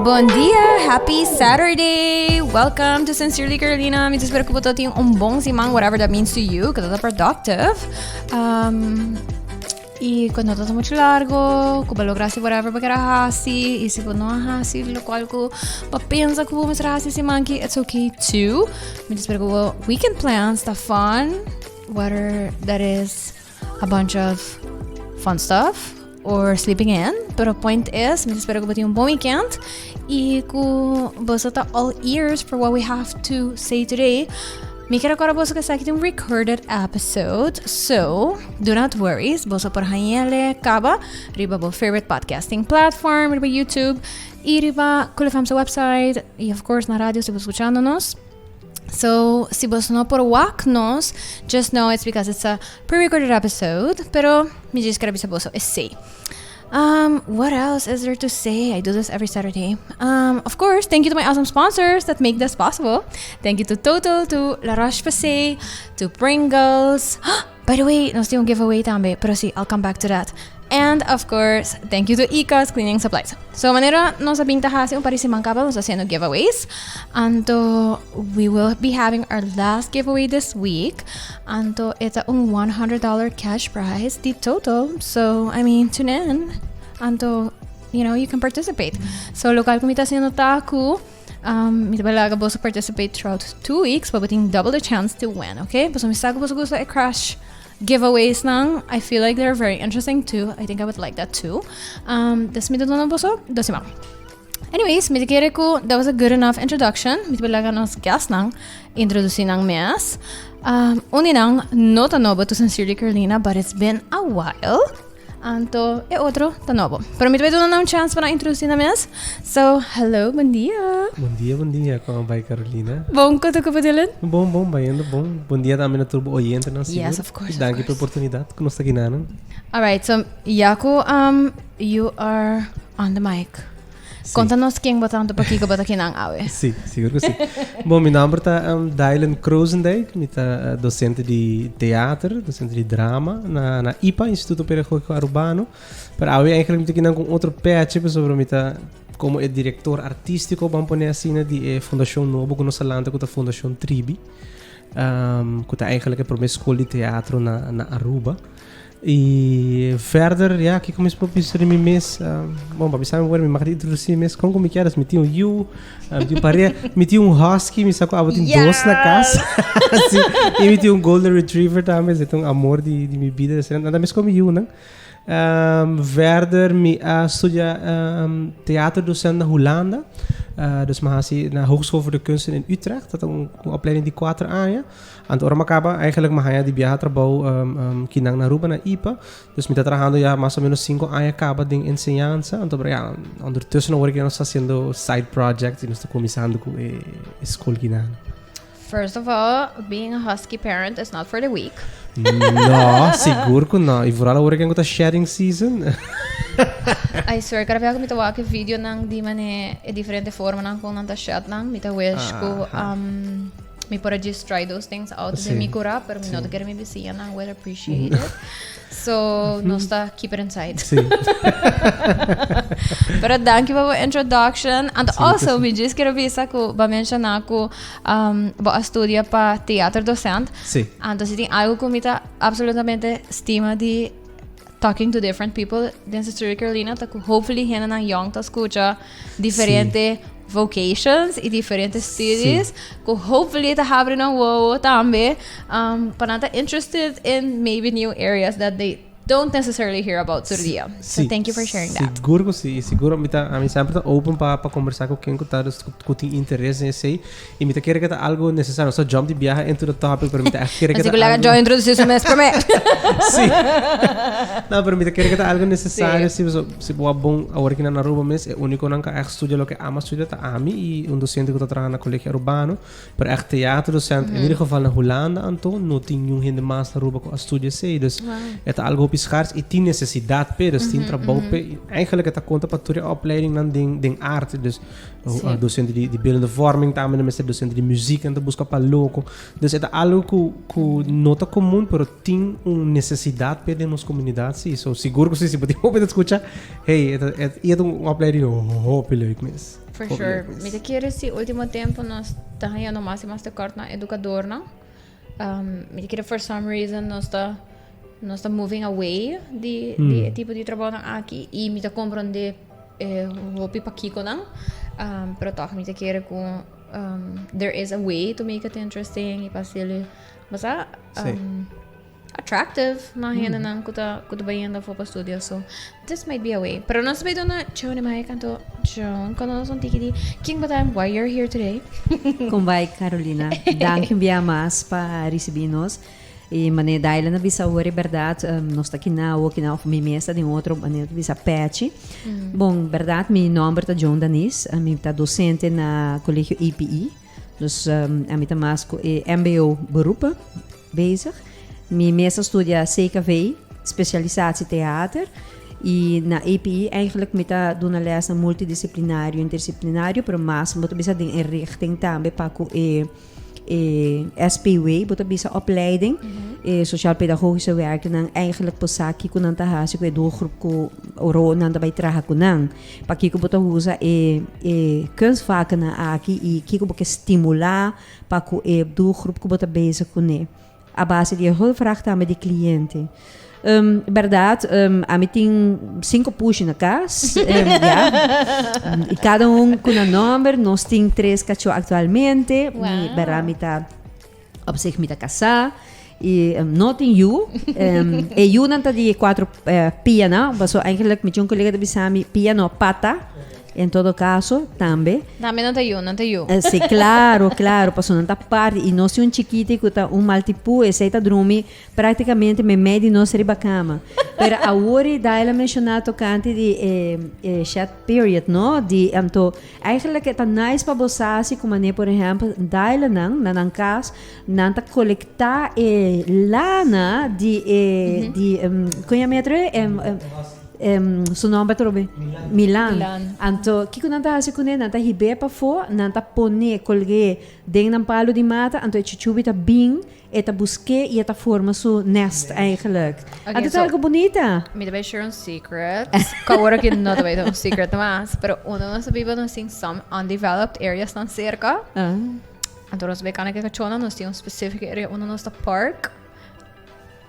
Bon dia, happy Saturday! Welcome to Sincerely Carolina. Mi ta spera ku bo tin un bon siman, whatever that means to you, ku ta productive. I ku no ta mucho largo, ku bo logra hasi whatever bo kere hasi, i si bo no a hasi lokual ku bo pensa ku bo mester hasi siman aki, it's okay too. Mi ta spera ku bo weekend plans ta fun, whether that is a bunch of fun stuff or sleeping in. Pero point is, mi ta spera ku bo tin un bon weekend i ku boso ta all ears for what we have to say today. Mi quiero recorda boso que esaki ta un recorded episode, so do not worry, boso por hañele caba riba bo favorite podcasting platform, riba YouTube y riba Cool FM's website y of course na radio si bo escuchándonos. So, si boso no por wak nos, just know it's because it's a pre-recorded episode, pero mi djis quier bisa boso esey. What else is there to say? I do this every Saturday. Of course, thank you to my awesome sponsors that make this possible. Thank you to Total, to La Roche-Posay, to Pringles. By the way, nos tin un giveaway tambe, pero sí, I'll come back to that. And of course, thank you to Icas Cleaning Supplies. So manera nos a bin ta hasi un par di siman kaba, nos ta haciendo giveaways. Anto we will be having our last giveaway this week. Anto e ta un $100 cash prize di Total. So, I mean, tune in. Anto, you can participate. So, local ku mi ta haciendo ta ku mi ta laga boso participate throughout 2 weeks, pa bo tin double the chance to win, okay? Paso mi sa ku boso gusta e cash giveaways nan. I feel like they're very interesting too. I think I would like that too. Dus mi ta duna boso 2 siman. Anyways, mi ta kere ku that was a good enough introduction. Mi ta laga nos guest nan introduci nan mes. Un di nan no ta nobo to Sincerely Carolina, but it's been a while. Anto e otro ta nobo. Pero mi ta duna nan un chance pa nan introduci nan mes. So, hello, bon dia. Bon dia, bon dia. Con ta bay, Carolina? Bon, con ta cu Dylan? Bon, bon, bayendo bon. Bon dia tambe na tur oyente nan. Yes, of course. Dank je of pa e oportunidad cu nos ta aki nan. All right, so Jaco, you are on the mic. Conta nos ken bo ta anto pakico bo ta akinan awe. Si, sigur cu si. Bon, mi nomber ta Dylan Krozendijk. Mi ta docente di teater, docente di drama na IPA, Instituto Pedagogico Arubano. Pero awe eigenlijk mi ta akinan cu otro petje, pasobra mi ta como e director artistico, ban pone asina, di e fundacion nobo cu nos a lanta, cu ta Fundacion Tribi. Cu ta eigenlijk e prome school di teatro na Aruba. Y verder, ja, kico mi por bisa di mi mes? Bon, pa bisa mi mi mag di introduci mi mes con cu mi kier. Mi tin un yiu, mi tin un pareha, mi tin un husky, mi sa cu abo tin dos na cas. Si, y mi tin un golden retriever tambe, esey ta un amor di mi bida. Nan ta mes con mi yiunan. Verder, mi a studia theaterdocent na Hulanda. Dus mi a haci na Hogeschool voor de Kunsten in Utrecht. Dat ta un opleiding di 4 aña. Anto ora mi a caba, eigenlijk mi a haya di biaha trabou kinan na Aruba na IPA. Dus mi ta trahando ya mas o menos 5 aña caba den enseñansa. Anto pero ja, ondertussen awor cu nos ta haciendo side projects y nos ta cuminsando cu e school kinan. First of all, being a husky parent is not for the weak. No, sigur cu no. Y vooral awor cu ta shedding season. I swear, cada vez cu mi ta wak video nan di mane e diferente forma nan con nan ta shed nan, mi ta wish cu mi por just try those things out den mi cura, pero mi no ta kere mi bisiña nan will appreciate it. So, nos ta keep it inside. Pero dank je pa e introduction. And also, mi just kier bisa cu bo a menciona cu bo a studia pa theaterdocent. Anto si tin algo cu mi ta absolutamente stima di talking to different people den Sincerely Carolina, ta cu hopefully hende nan young ta scucha diferente vocations y diferente studies cu hopefully ta habri nan wowo tambe pa nan ta interested in maybe new areas that they don't necessarily hear about tur dia. So thank you for sharing that. Sigur cu si, sigur mi ta, ami semper ta open pa conversa cu ken cu ta dus cu tin interes den esey y mi ta kere cu ta algo necesario. No sa jump di biaha into the topic, pero mi ta echt kere cu Así ta cu laga algo Joy introduci su mes prome. Si. No, pero mi ta kere cu ta algo necesario. Si, so, si bo a bon awor aki na Aruba mes, e uniconan cu echt studia loke ama studia ta ami y un docente cu ta traha na Colegio Arubano. Pero echt theaterdocent, in ieder geval na Hulanda anto, no tin niun hende mas na Aruba cu a studia esey. Dus e ta algo hopi schaars y tin necesidad p'e, dus tin trabou p'e. Y eigenlijk e ta conta pa tur e opleidingnan den arte. Dus docente di beeldende vorming tambe nan mester, docente di muziek nan ta busca pa loco. Dus e ta algo cu no ta comun, pero tin un necesidad p'e den nos comunidad si. So sigur cu si, si bo tin hopi ta scucha, hey, e ta, e ta un opleiding hopi leuk mes. For sure. Mi ta kere si ultimo tempo nos ta hañando mas y mas tekort na educadornan. Mi ta kere for some reason nos ta nos ta moving away di di e tipo di trabounan aki y mi ta comprende e hopi pakikonan. Pero toch mi ta kere ku there is a way to make it interesting y pa haci'el basa attractive na hendenan ku ta ku ta bayendo afó pa studia so this might be a way. Pero nos ta bay duna Joan e mic anto Joan konta nos un tiki di ken bo ta and why you're here today. Kon bai Carolina? Danki un bia mas pa risibi nos. I manera Dylan a bisa awor e bèrdat nos ta kina awor kina òf mi mes ta den otro manera ta bisa pèchi. Bon bèrdat mi nòmber ta Joan Danis mi ta dosente na Kolegio EPI. Dus ami ta mas ku e mbo beroepen bezig. Mi mes a studia CKV, specialisatie theater. I na EPI eigenlijk mi ta duna les na multidisciplinario, interdisciplinario, pero mas bo ta bisa den e richting tambe pa ku e e SPW, bo ta bisa opleiding, e sociaal pedagogische werkennan eigenlijk por sa kiko nan ta hasi ku e doelgroep ku oro nan ta bai traha ku nan. Pakiko bo ta usa e e kunstvakennan aki i kiko bo ke stimulá pa ku e doelgroep ku bo ta bezig kuné. A base di e hulpvraag tambe di cliente. Berdad, ami tin cinco pushi na cas. Ya. Y cada un cu nan nomber. Nos tin tres cacho actualmente. Wow. Mi, berdad, mi ta, op zich mi ta casá. Y no tin yu. E yunan ta di cuatro pianan. Paso eigenlijk mi tin un colega ta bisa mi pia no, pata. En todo caso, tambe. Tambe nan ta yu, nan ta yu. Si, claro, claro, pasobra nan ta parti. Y nos tin un chikiti cu ta un maltipú, esey ta drumi practicamente memey di nos riba cama. Pero awor y Daila menciona tocante di e, e shed period, no? Di, anto, eigenlijk e ta nice pa bo sa si cu mane, por ehempel, Daila nan, na nan cas, nan ta colecta e lana di e, di, con yama e otro? Su nomber atrobe? Milan. Milan. Anto, kiko nan ta hasi kuné? Nan ta hib'é pafó, nan ta pon'é, kolg'é den nan palu di mata, anto e chuchubi ta bin, e ta busk'é i e ta forma su nest eigenlijk. Okay, Anto ta so, algo bunita. Mi ta bai share un secret. Ku awor aki no ta bai ta un secret mas, pero unda nos ta biba nos tin some undeveloped areas nan serka. Ah. Anto nos bai kana ku e kachónan, nos tin un specific area unda nos ta park.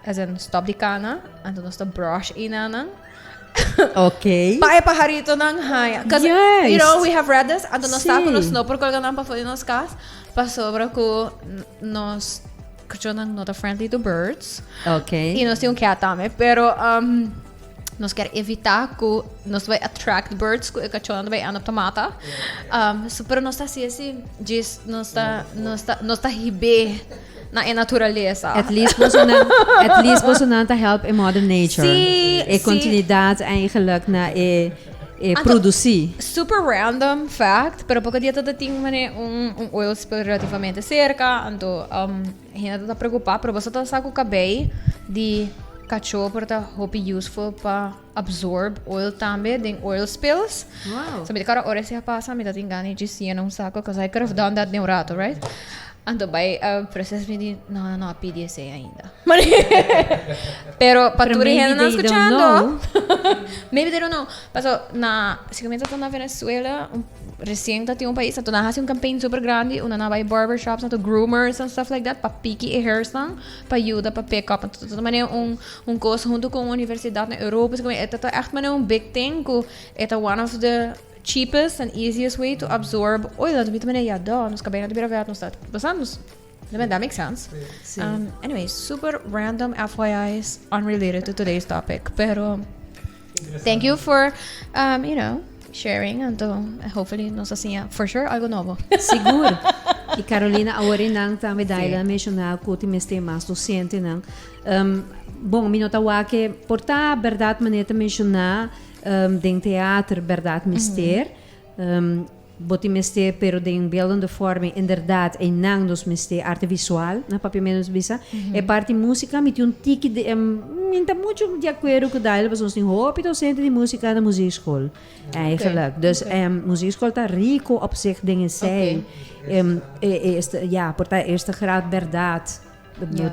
As in stop di cana, anto nos ta brush enanan. Ok. Pa e pajaritonan haña. Cause, Juist. you know, we have read this. Anto nos ta Sí. cu nos no por colga nan pafó di nos cas. Pasobra cu nos cachonan no ta friendly to birds. Ok. Y nos tin un cat tambe. Pero nos kier evita cu nos bay attract birds cu e cachonan ta bay end up ta mata. So, pero nos ta haci así. Djis nos ta, nos ta, nos ta hib'é. Na e naturalesa. At least bosonan, at least bosonan ta help e mother nature. Sí, E sí. continuidad eigenlijk na e, e Anto- produci. Super random fact, pero poco dia tata tin mane un, un oil spill relativamente cerca, anto hende ta preocupa, pero boso ta sa cu cabey di cacho por ta hopi useful pa absorb oil tambe den oil spills. Wow. So mi ta cara ora esei a pasa, mi ta tin gana di djis yena un saco, cause I could have done that den un rato, right? Anto bai proces mi di no no no a pidi esei ainda. Pero pa Pero tur e maybe hendenan they don't scuchando know. maybe they don't know. Paso na si comienza ta na Venezuela un recien ta tin un pais anto nan haci un campaign super grandi unda nan bai barber shops anto groomers and stuff like that pa piki e hairs nan pa yuda pa pick up. Anto ta manera un un cos hunto cu un universidad na Europa e ta echt manera un big thing cu e ta one of the Cheapest and easiest way to absorb oil. Anto mi ta manera, ya duh, nos cabei no ta bira vet, nos ta, basta nos, that makes sense. Sí. Anyway, super random FYI's unrelated to today's topic, pero thank you for, you know, sharing. Anto hopefully nos a siña for sure algo nobo. Sigur. Y Carolina, awor e nan tambe Daila a menciona cu tin mester mas docentenan. Bon, mi no ta wak e por ta berdad manera ta menciona, Den teater berdad mester. Bo tin mester pero den beeldende vorming inderdaad einan nos mester arte visual na papiamento nos bisa. E parti musica mi tin un tiki di mi ta mucho di acuerdo cu Daila pasobra nos tin hopi docente di musica na muziekschool eigenlijk. Dus muziekschool ta rico op zich den esey. Ya por ta eerste graad berdad.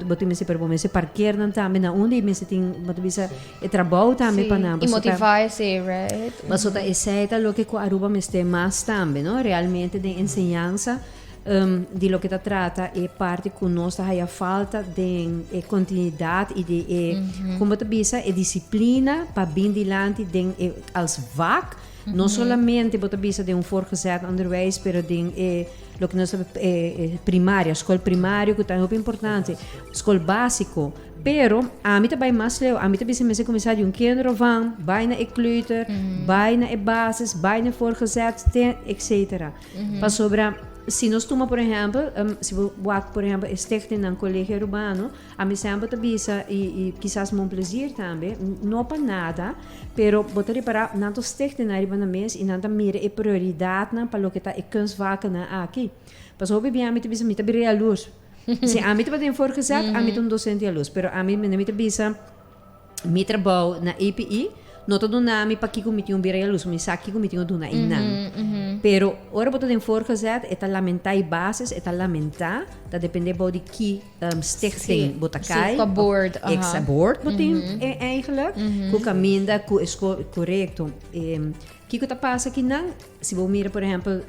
Bo tin mester, pero bo mester parkeer nan tambe na unda y mester tin, bo ta bisa, e trabou tambe pa nan. Y motiva esey, right? Pasobra ta esey ta loke cu Aruba mester mas tambe, no? Realmente den enseñansa di loke ta trata e parti cu nos ta haya falta den e continuidad y di e, con bo ta bisa, e disciplina pa bin dilanti den e als vak. No solamente bo ta bisa den un voortgezet onderwijs, pero den e loke nos ta e primaria, skol primario ku ta hopi importante, skol básiko. Pero ami ta bai mas leu, ami ta bisa mester kuminsá di un kinderopvang, bai na e kleuter, bai na e basis, bai na e voortgezet, te etcetera. Pasobra si nos tuma por ehèmpel, si bo wak por ehèmpel e stichtingnan Colegio Arubano, Ami semper ta bisa y y kisas mon plezier tambe, no pa nada, pero bo ta ripara nan ta sticht nan riba nan mes y nan ta mira e prioridadnan pa loke ta e kunstvakennan aki. Pasobra hopi bia ami ta bisa mi ta bira jaloers. Si ami tabata den voortgezet, ami ta un docente jaloers, pero ami mi ta bisa Mi trabou na APE no ta duna mi pakiko mi tin un bira yalus, mi sa kiko mi tin un duna einan. Pero ora bo ta den voorgezet, e ta lamentá e basis, e ta lamentá, ta dependé bou di ki stichting bo ta kai. Sí, qua board. Exa board bo tin eigenlijk, ku kaminda ku e skol, korekto. Kiko ta pasa kinan? Si bo mira por ehempel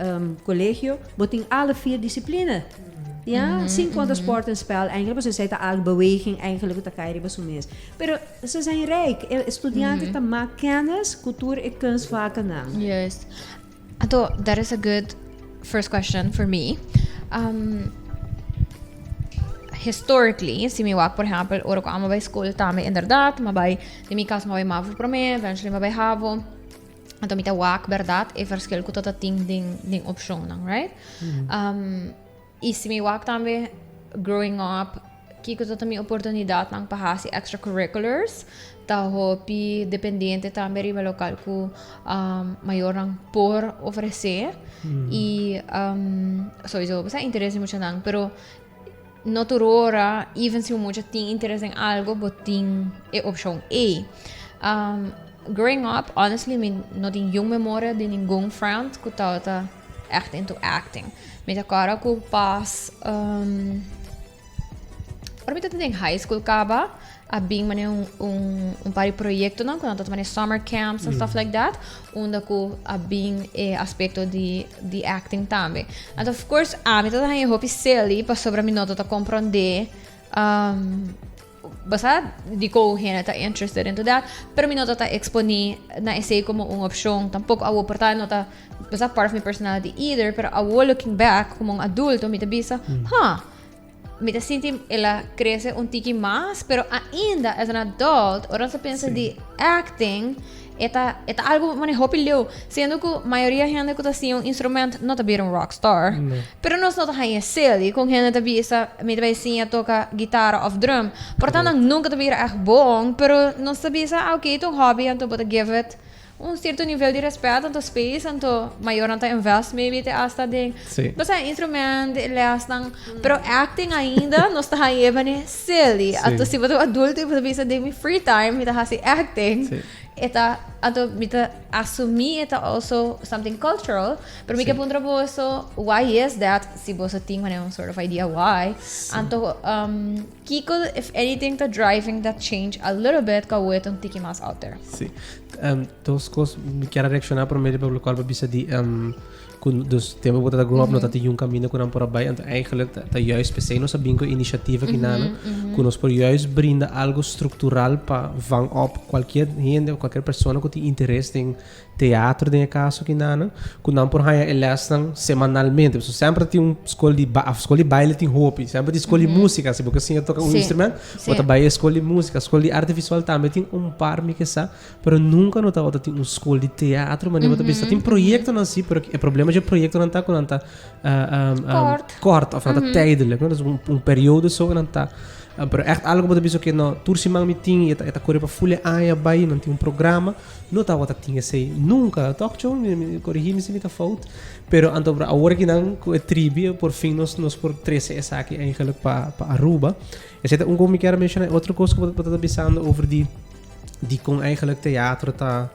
colegio, bo tin alle vier disciplina. Ja, sin conta sport en spel eigenlijk, pasobra esei ta algo beweging eigenlijk ku ta kai riba su mes. Pero ze zijn rijk, e studiante ta mak kennis ku tur e kunstvakennan. Juist. Anto, that is a good first question for me. Um, historically, si mi wak por ehempel, ora ku amo bai school tambe inderdaad, ma bai, den mi cas ma bai mavo prome, eventually ma bai havo. Anto mi ta wak berdad e verschil ku ta ta tin den den opshonnan, right? Um, i si mi wak tambe growing up, kiko ta ta mi oportunidatnan pa hasi extracurriculars, ta hopi dependiente tambe riba lokal ku um, mayornan por ofresé. I um, sowieso, bo sa interes di muchanan, pero no tur ora, even si un mucha tin interes den algo, bo tin e opshon ei. Um, growing up, honestly, mi no tin jong memoria di ningun friend ku tabata echt into acting. Mi ta kòrda ku pas, um, ora mi tabata den high school kaba, a bin manera un, un, un par di proyectonan ku nan tabata manera summer camps and stuff like that, unda ku a bin e aspecto di, di acting tambe. And of course, ami tabata haña hopi silly pasobra mi no tabata comprende um, basa dikon hende ta interested into that, pero mi no tabata exponi na esei como un opcion tampoco. Awo por ta no ta basa part of mi personality either, pero awo looking back como un adulto mi ta bisa, huh, Mi ta sinti el a crece un tiki mas, pero ainda as an adult, ora nos ta pensa di acting, e ta, e ta algo mane hopi leu. Siendo cu mayoria hende cu ta siña un instrument no ta bira un rockstar. No. Pero nos no ta haña silly con hende ta bisa mi ta bay siña toca guitara of drum. Por ta nan nunca ta bira echt bon, pero nos ta bisa, ah, ok, ta un hobby, anto bo ta give it un cierto nivel di respet anto space anto mayornan ta invest maybe te hasta den Sí. bo sa instrument e lesnan pero acting ainda nos ta hañ'e bane silly Sí. anto si bo ta un adulto y bo ta bisa den mi free time mi ta haci acting Sí. e ta anto mi ta asumi e ta also something cultural pero mi Sí. ke puntra boso why is that si boso tin manera un sort of idea why anto um, kiko if anything ta driving that change a little bit ku awor e ta un tiki mas out there. Sí. Um, dos cos mi kier a reacciona prome riba locual bo bisa di um, cu dus tempo bo ta grow up no ta tin un camino cu nan por a bay anto eigenlijk ta, ta juist pesey nos a bin cu iniciativa ki nana cu nos por juist brinda algo structural pa vang op cualkier hende of cualkier persona cu tin interes den teatro den e caso ki nana cu nan por haya e lesnan semanalmente pasobra semper tin un school di ba school di baile tin hopi semper tin school di musica si bo ke siña toca un instrument bo ta bay e school di musica school di arte visual tambe tin un par mi ke sa pero nunca no tabata tin un school di teatro manera bo ta bisa tin proyectonan si pero e problema dje proyectonan ta cu nan ta Kort. kort of nan ta tijdelijk no dus un periodo so nan ta pero echt algo bo ta bisa oke no tur siman mi tin y e ta core pa ful e aña bay nan tin un programa No tabata tin esei nunca, toch John? Mi, mi, corrigi mi si mi ta fout. Pero anto awor aki nan cu e tribi, por fin nos, nos por trece esaki eigenlijk pa, pa Aruba. Esei ta un cosa mi kier menciona. Otro cosa cu bo ta bisando over di, di con eigenlijk teatro ta,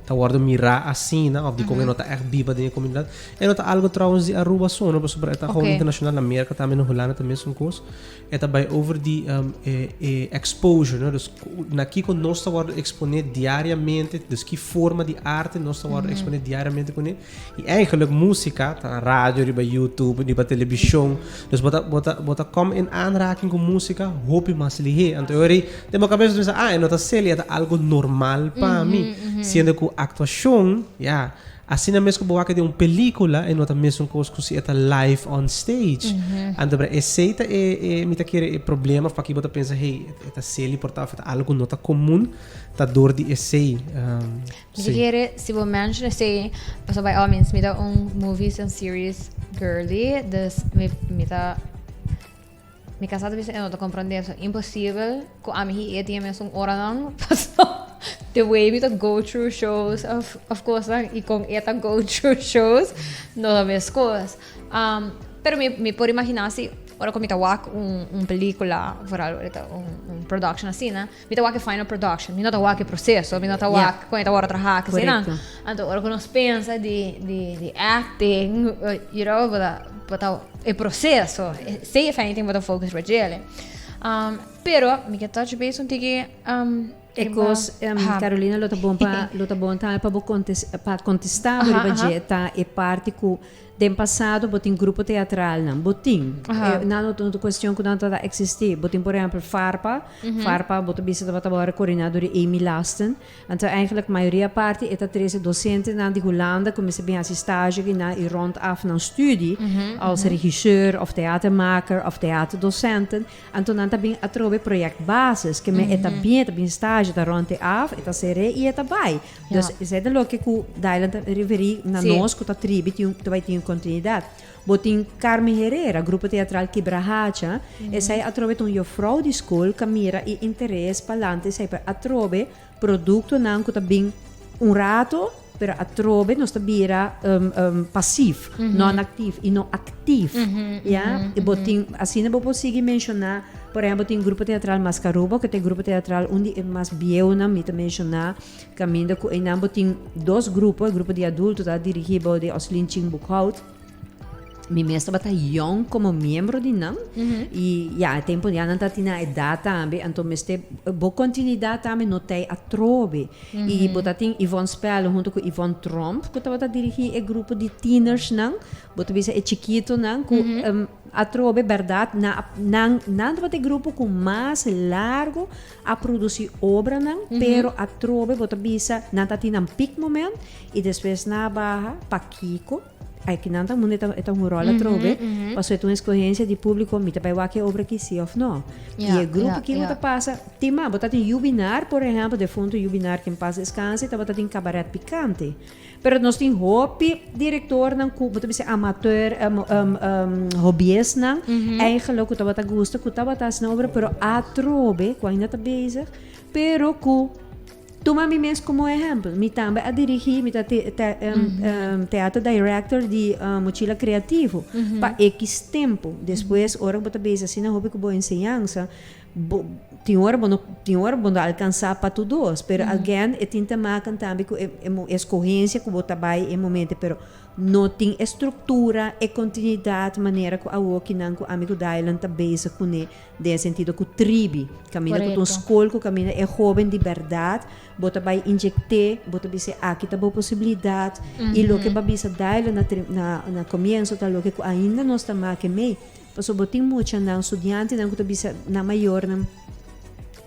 ta wòrdu mirá asina òf dikon e no ta ègt biba den e komunidat. E no ta algu trouwens di Aruba so no, pasobra e ta gewoon internashonal. Na Merka tambe, na Hulanda ta mesun kos. E ta bai over di e e exposure no, dus na kiko nos ta wòrdu eksponé diariamente, dus ki forma di arte nos ta wòrdu eksponé diariamente kuné. I eigenlijk músika ta na radio, riba YouTube, riba televishon. Dus bo ta bo ta bo ta kom in aanraking ku músika hopi mas lihé. Anto e ora ei den bo kabes bo ta pensa, ah e no ta seli, e ta algu normal pa mi. Siendo ku aktuashon, ya, asina mes ku bo wak den un pelíkula e no ta mesun kos ku si e ta live on stage. Anto bra esei ta e e mi ta kere e problema of paki bo ta pensa, hey, e ta seli por ta of e ta algu no ta komun, ta dor di esei. Mi ta kere si bo mention esei, pasobra by all means mi ta un movies and series girly, dus mi mi ta mi casa ta bisa e no ta comprende so imposibel cu ami hi e tin e mesun oranan paso the way mi ta go through shows of of cosnan y con e ta go through shows no ta mescos. Pero mi mi por imagina si ora cu mi ta wak un un pelicula vooral ora ta un un production asina. Mi ta wak e final production, mi no ta wak e proceso, mi no ta wak kon e ta wòrdu traha, ke asina. Anto ora ku nos pensa di di di acting, you know, bo ta bo ta e proceso, esei if anything bo ta focus riba djele. Pero mi ke touch base un tiki E kos, Carolina, lo ta bon pa lo ta bon tambe pa bo pa kontestá bo riba dje ta e parti ku Den pasado bo tin grupo teatralnan, bo tin. Nan no ta cuestion cu nan ta existi. Bo tin por ehempel Farpa, Farpa bo ta bisa tabata worde coordina door di Amy Lasten. Anto eigenlijk mayoria parti e ta trece docentenan di Hulanda cu mester bin haci stage aki nan y rond af nan studie als regisseur of theatermaker of theaterdocenten. Anto nan ta bin atrobe projectbasis, ke men e ta bin, e ta bin stage, e ta rond e af, e ta sere y e ta bay. Dus esei ta loke ku Dylan ta referí na nos ku ta tribi tin ta bai tin un kontinuidat. Bo tin Carmen Herrera, grupo teatral Kibrahacha, esei atrobe ta un jufrou di skol ku a mira e interes palante esei pero atrobe produktonan ku ta bin un rato pero atrobe nos ta bira pasief, non-aktief i no aktief, ya. I bo tin asina bo por sigui menshoná. Por ehempel tin grupo teatral Mascaruba ku ta e grupo teatral un di e mas bieunan mi ta menshoná. Kaminda ku einan bo tin dos grupo, e grupo di adulto ta dirigí bou di Oslin Chin Boekhout. Mi mes tabata yong komo miembro di nan. I ya, e tempu ya nan ta tin nan edat tambe, anto mester bo kontinuidat tambe no t'ei atrobe. I bo ta tin Yvonne Spell huntu ku Yvonne Tromp ku tabata dirigí e grupo di tienersnan, bo ta bisa e chikitonan ku atrobe bèrdat nan nan tabata e grupo ku mas largu A produci obranan, pero atrobe bo ta bisa nan ta tin nan peak moment y despues nan a baha. Pakico? Aki nan ta munde e ta un rol atrobe, pasobra e ta un escogencia di publico, mi ta bay wak e obra aki si of no. Y e grupo kico ta pasa, tin mas, bo ta tin Jubinar por ehempel, defunto Jubinar ken pas descanse, tabata tin Cabaret Picante. Pero nos tin hopi directornan cu bo ta bisa amateur, hobbyistnan, eigenlijk cu tabata gusta, cu tabata haci nan obra, pero atrobe, cu ainda ta bezig, pero cu tuma mi mes como ehempel, mi tambe a dirigi, mi ta theater director di Mochila Creativo pa X tempo. Despues ora cu bo ta bezig asina hopi cu bo enseñansa, Bo tin ora bo no tin ora bo no alcansa pa tur dos, pero again e tin te maken tambe cu e e escogencia cu bo ta bay e momento, pero no tin e structura, e continuidad manera cu awokinan cu ami cu Dylan ta bezig cune den e sentido cu tribi, caminda cu ta un scol cu caminda e hoben di berdad bo ta bay inyecte, bo ta bisa aki ta bo posibilidad y loke bo a bisa Dylan na na na comienzo ta loke cu ainda nos ta make mey. Pasobra bo tin muchanan, studiantenan ku ta bisa nan mayornan,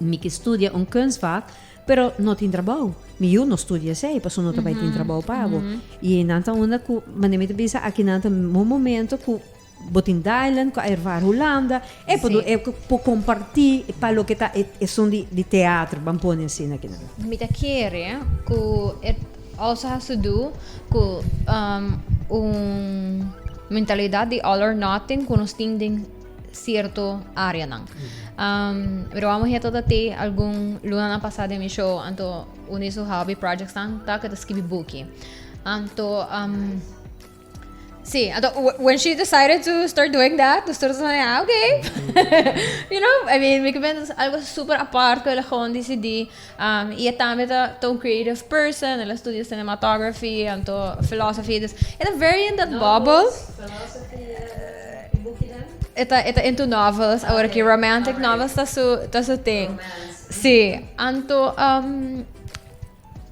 Mi ke studia un kunstvak, pero no tin trabou. Mi yu no studia esei, pasobra no ta bai tin trabou pa bo. I nan ta unda ku, manera mi ta bisa, aki nan ta un momento ku bo tin Dylan ku a ervaar Hulanda, e por e por kompartí pa loke ta esun di teatro, ban pone asina akinan. Mi ta kere ku e also has to do ku un mentalidad di all or nothing ku nos tin den cierto areanan. Pero vamos a ta te algun lunanan pasá den mi show, anto un di su hobby projects nan ta ku ta skibi buki. Anto. Sí, anto when she decided to start doing that, dus tur ah, okay. I mean, mi ben algo super apart ku el a gewoon decidí. I e tambe ta ta un creative person, el a studia cinematography, anto philosophy, dus e ta very in that bubble. Philosophy, e bukinan? E ta into novels, awor aki romantic novels ta su thing. Romance. Sí, anto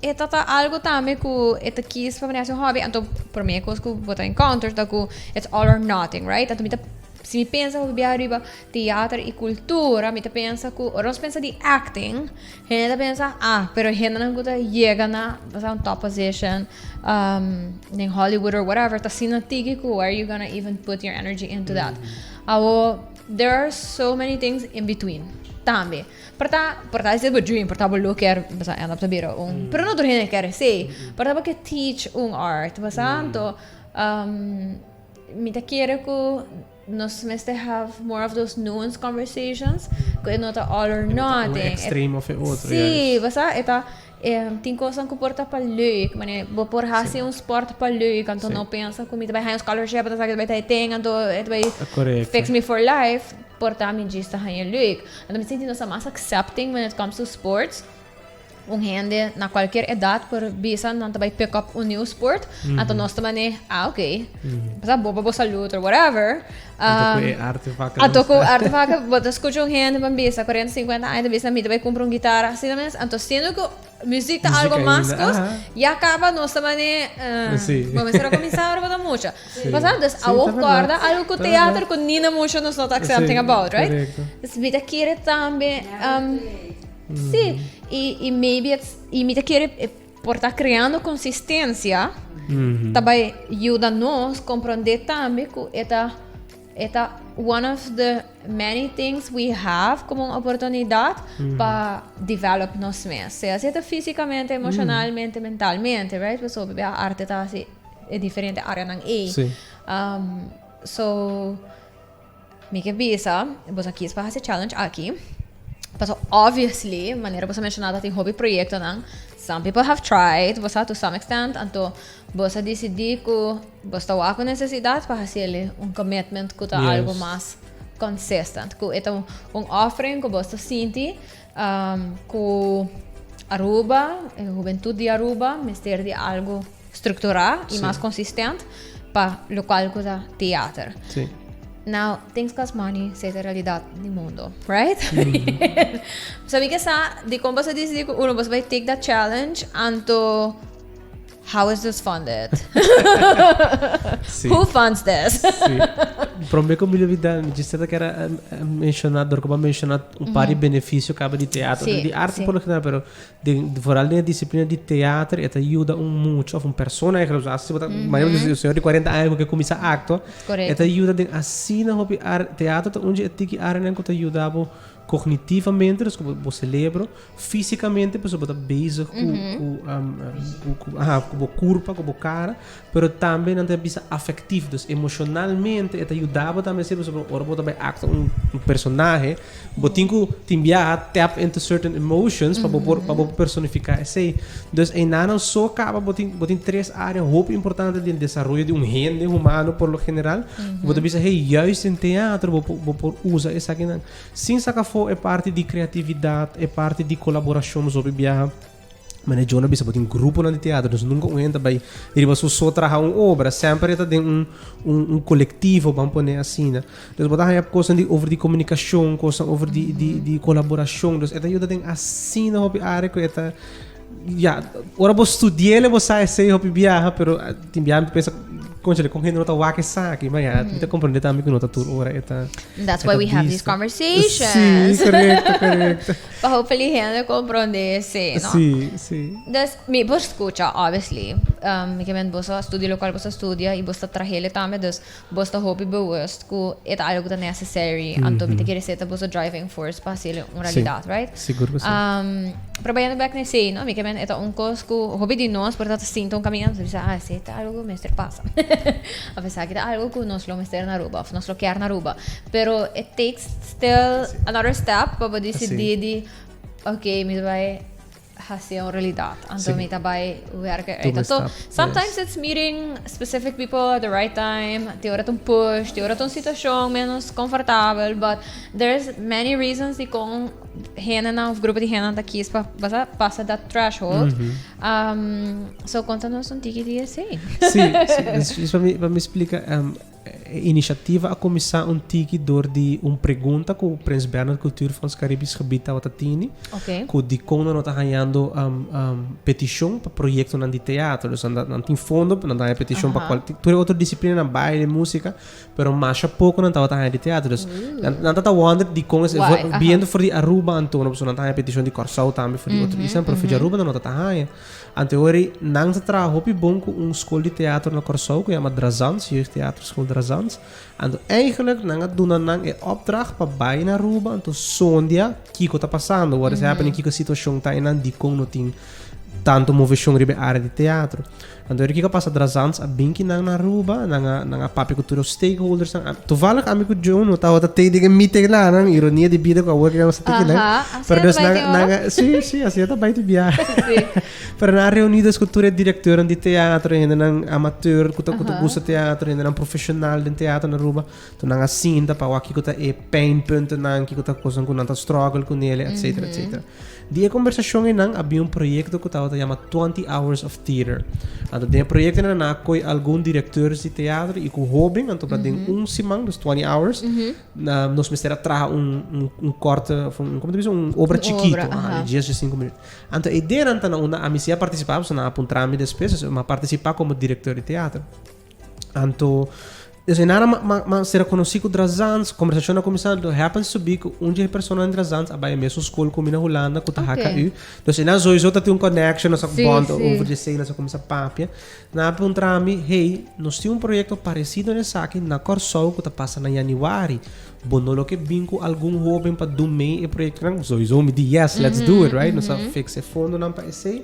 e ta ta algo tambe ku e ta kies pa hasi un hobby, anto promé kos ku bo ta encounter ta ku it's all or nothing, right? Anto mi ta, si mi pensa hopi bia riba teater i kultura, mi ta pensa ku ora nos pensa di acting, hende ta pensa, ah, pero hendenan ku ta yega na basa un top position den Hollywood or whatever ta asina tiki ku where you gonna even put your energy into that? Awo, there are so many things in between tambe. Por ta esei bo dream, por ta bo lo kier basa end up ta bira un, pero no tur hende kier esei. Por ta bo ke teach un art, basa anto mi ta kere ku nos mester have more of those nuanced conversations, ku e no ta all or nothing. Un extremo of e otro. Sí, basa e ta tin kosnan ku por ta pa leuk, manera bo por hasi un sport pa leuk, anto no pensa ku mi ta bai haña un scholarship, anto esaki ta bai ta e ting, anto e ta bai fix me for life. Por ta mi djis ta haña leuk. Anto mi sinti nos ta mas accepting when it comes to sports. Un hende na cualkier edad por bisa nan ta bai pick up un new sport. Anto nos ta mane, ah, ok. Pasá bo pa bo salud or whatever. Anto ku e artefact. Anto ku artefact, bo ta skucha un hende ban bisa 40, 50 aña ta bisa mi ta bai kumpra un gitara asina mes. Anto siendo ku muziek ta algo mas kos, ya kaba nos ta mane, bo mester a kuminsá ora bo ta mucha. Pasá? Dus awor kòrda algo ku teater ku nina mucho nos no ta accepting about, right? Dus mi ta kere tambe, sí, i maybe it's, i mi ta kere por ta kreando konsistensia ta bai yuda nos komprondé tambe ku e ta e ta one of the many things we have komo un oportunidat pa develop nos mes, sea si e ta físikamente, emoshonalmente, mentalmente, right? Pasobra bia arte ta hasi e diferente areanan ei. So, mi ke bisa, boso a kies pa hasi e challenge aki. Paso obviously, manera boso a menshoná ta tin hopi proyektonan. Some people have tried, bo sa, to some extent. Anto boso a disidí ku boso ta wak ku nesesidat pa hasi el un commitment ku ta algu mas consistent. Ku e ta un offering ku boso ta sinti ku Aruba, e hubentut di Aruba mester di algu strukturá i mas konsistent pa lokual ku ta teater. Now, things cost money, esei ta realidat di mundo, right? So mi ke sa dikon boso a disidí ku uno boso bai take that challenge, anto how is this funded? Who funds this? Sí. Promé ku mi lubidá, mi djis ta kere menshoná, dor ku bo a menshoná un par di benefisio kaba di teatro, di arte por lo general, pero Den, vooral den e disciplina di teater, e ta yuda un mucha of un persona eigenlijk, so si bo ta, manera bo un señor di 40 aña ku ke kuminsá actua, e ta yuda den asina hopi ar, teatro ta un dje e tiki areanan ku ta yuda bo cognitivamente, dus ku bo celebro, fisicamente pasobra bo ta bezig ku, ku, ku, ku, aha, ku bo kurpa, ku bo kara, pero tambe nan ta bisa afectief, dus emocionalmente e ta yuda bo tambe asina pasobra ora bo ta bai actua un personahe, Bo tin ku tin biaha tap into certain emotions pa bo por pa bo personifiká esei. Dus einanan so kaba bo tin bo tin tres área hopi importante den desaroyo di un hende humano por lo general. Bo ta bisa hey juist den teatro bo por bo por usa esakinan sin saka afó e parti di kreatividat, e parti di kolaborashon hopi biaha. Mane John a bisa bo tin gruponan di teatro, dus nunca un hende ta bai riba su so traha un obra, semper e ta den un un un colectivo, ban pone asina. Dus bo ta haña cosnan di over di comunicacion, cosnan over di di di colaboracion, dus e ta yuda den asina hopi area cu e ta, ya, ora bo studi'el bo sa esey hopi biaha, pero tin biaha mi ta pensa, conchale, con hende no ta wak esaki? Ma ya, mi ta comprende tambe cu no ta tur ora e ta. That's why we have these conversations. Sí, correcto, correcto. Pa hopefully hende comprende esey, no? Sí, sí. Dus, mi por scucha, obviously. Mi ke men boso a studia locual boso a studia y boso ta trahele tambe, dus boso ta hopi bewust cu e ta algo cu ta necessary. Anto mi ta kere esey ta boso driving force pa haciele un realidad, right? Sigur cu si. Pero bayendo bek na esey, no? Mi ke men e ta un cos cu hopi di nos por ta ta sinta un caminda, nos ta bisa, ah, esey ta algo cu mester pasa. Of esaki ta algo cu nos lo mester na Aruba, of nos lo kier na Aruba. Pero it takes still another step pa bo disidí di, ok, mi ta bai haci un realidad. Anto mi ta bay werken uit. Anto sometimes it's meeting specific people at the right time. Te ora ta un push, te ora ta un situacion menos comfortabel, but there's many reasons di con hendenan of grupo di hendenan ta kies pa basa pasa that threshold. So conta nos un tiki di esey. Sí, sí. Dus pa mi splica, E inisiativa a kuminsá un tiki dor di un pregunta ku Prins Bernhard Cultuurfonds Caribisch Gebied tabata tini, ku dikon nan no ta hañando petishon pa proyektonan di teatro. Dus nan nan tin fondo, nan ta haña petishon pa kual tur e otro disiplinanan, baile, músika, pero masha poko nan tabata haña di teatro. Dus nan nan ta ta wonder dikon esei, biendo for di Aruba anto, pasobra nan ta haña petishon di Kòrsou tambe, for di otro islanan, pero for di Aruba nan no ta ta haña. Anteori nan ta traha hopi bon ku un skol di teatro na Kòrsou ku yama Drazans, Jeugdtheaterschool Drazans. Anto eigenlijk nan a duna nan e opdracht pa bai na Aruba anto sondia kiko ta pasando, what is happening, kiko e situashon ta einan, dikon no tin tanto moveshon riba e área di teatro. Anto ora kiko a pasa Drazans a bin ki nan na Aruba, nan a nan a papia ku tur e stakeholders nan. Toevallig ami ku Joe no tabata tei den e meeting nan, nan ironia di bida ku awor ku nos ta tei kinan. Pero dus nan nan a si si asina ta bai di biaha. Pero nan a reuni dus ku tur e direkteurnan di teatro, hendenan amateur ku ta ku ta gusta teatro, hendenan profeshonal den teatro na Aruba. Enton nan a sinta pa wak kiko ta e pijnpuntennan, kiko ta kosnan ku nan ta struggle kunele, etcetera, etcetera. Di e kombersashon einan a bin un proyekto ku tabata yama Twenty Hours of Theater. Anto den e proyekto einan nan a koi algun direkteurs di teatro i ku hóben, anto pa den un siman, dus twenty hours, nos mester a traha un un un korte òf un komo ta bisa un obra chikito, di dies di sinku minüt. Anto e ideanan ta na unda ami si a partisipá, pasobra nan a puntra mi despues, dus mi a partisipá komo direkteur di teatro. Anto, dus nada ma, ma, ma ser conocí cu Drazans, conversacion a cuminsa, anto happens to be cu un di e personanan di Drazans a bay e mesun school cu mi na Hulanda, cu ta HKU. Dus einan sowieso ta tin un connection, nos a bond over di esey, nos a cuminsa papia. Nan a puntra mi, hey, nos tin un proyecto parecido na esaki na Kòrsou cu ta pasa na januari. Bo no lo ke bin cu algun hoben pa dun mee e proyectonan? Sowieso mi di, yes, let's do it, right? Nos a fix e fondonan pa esey.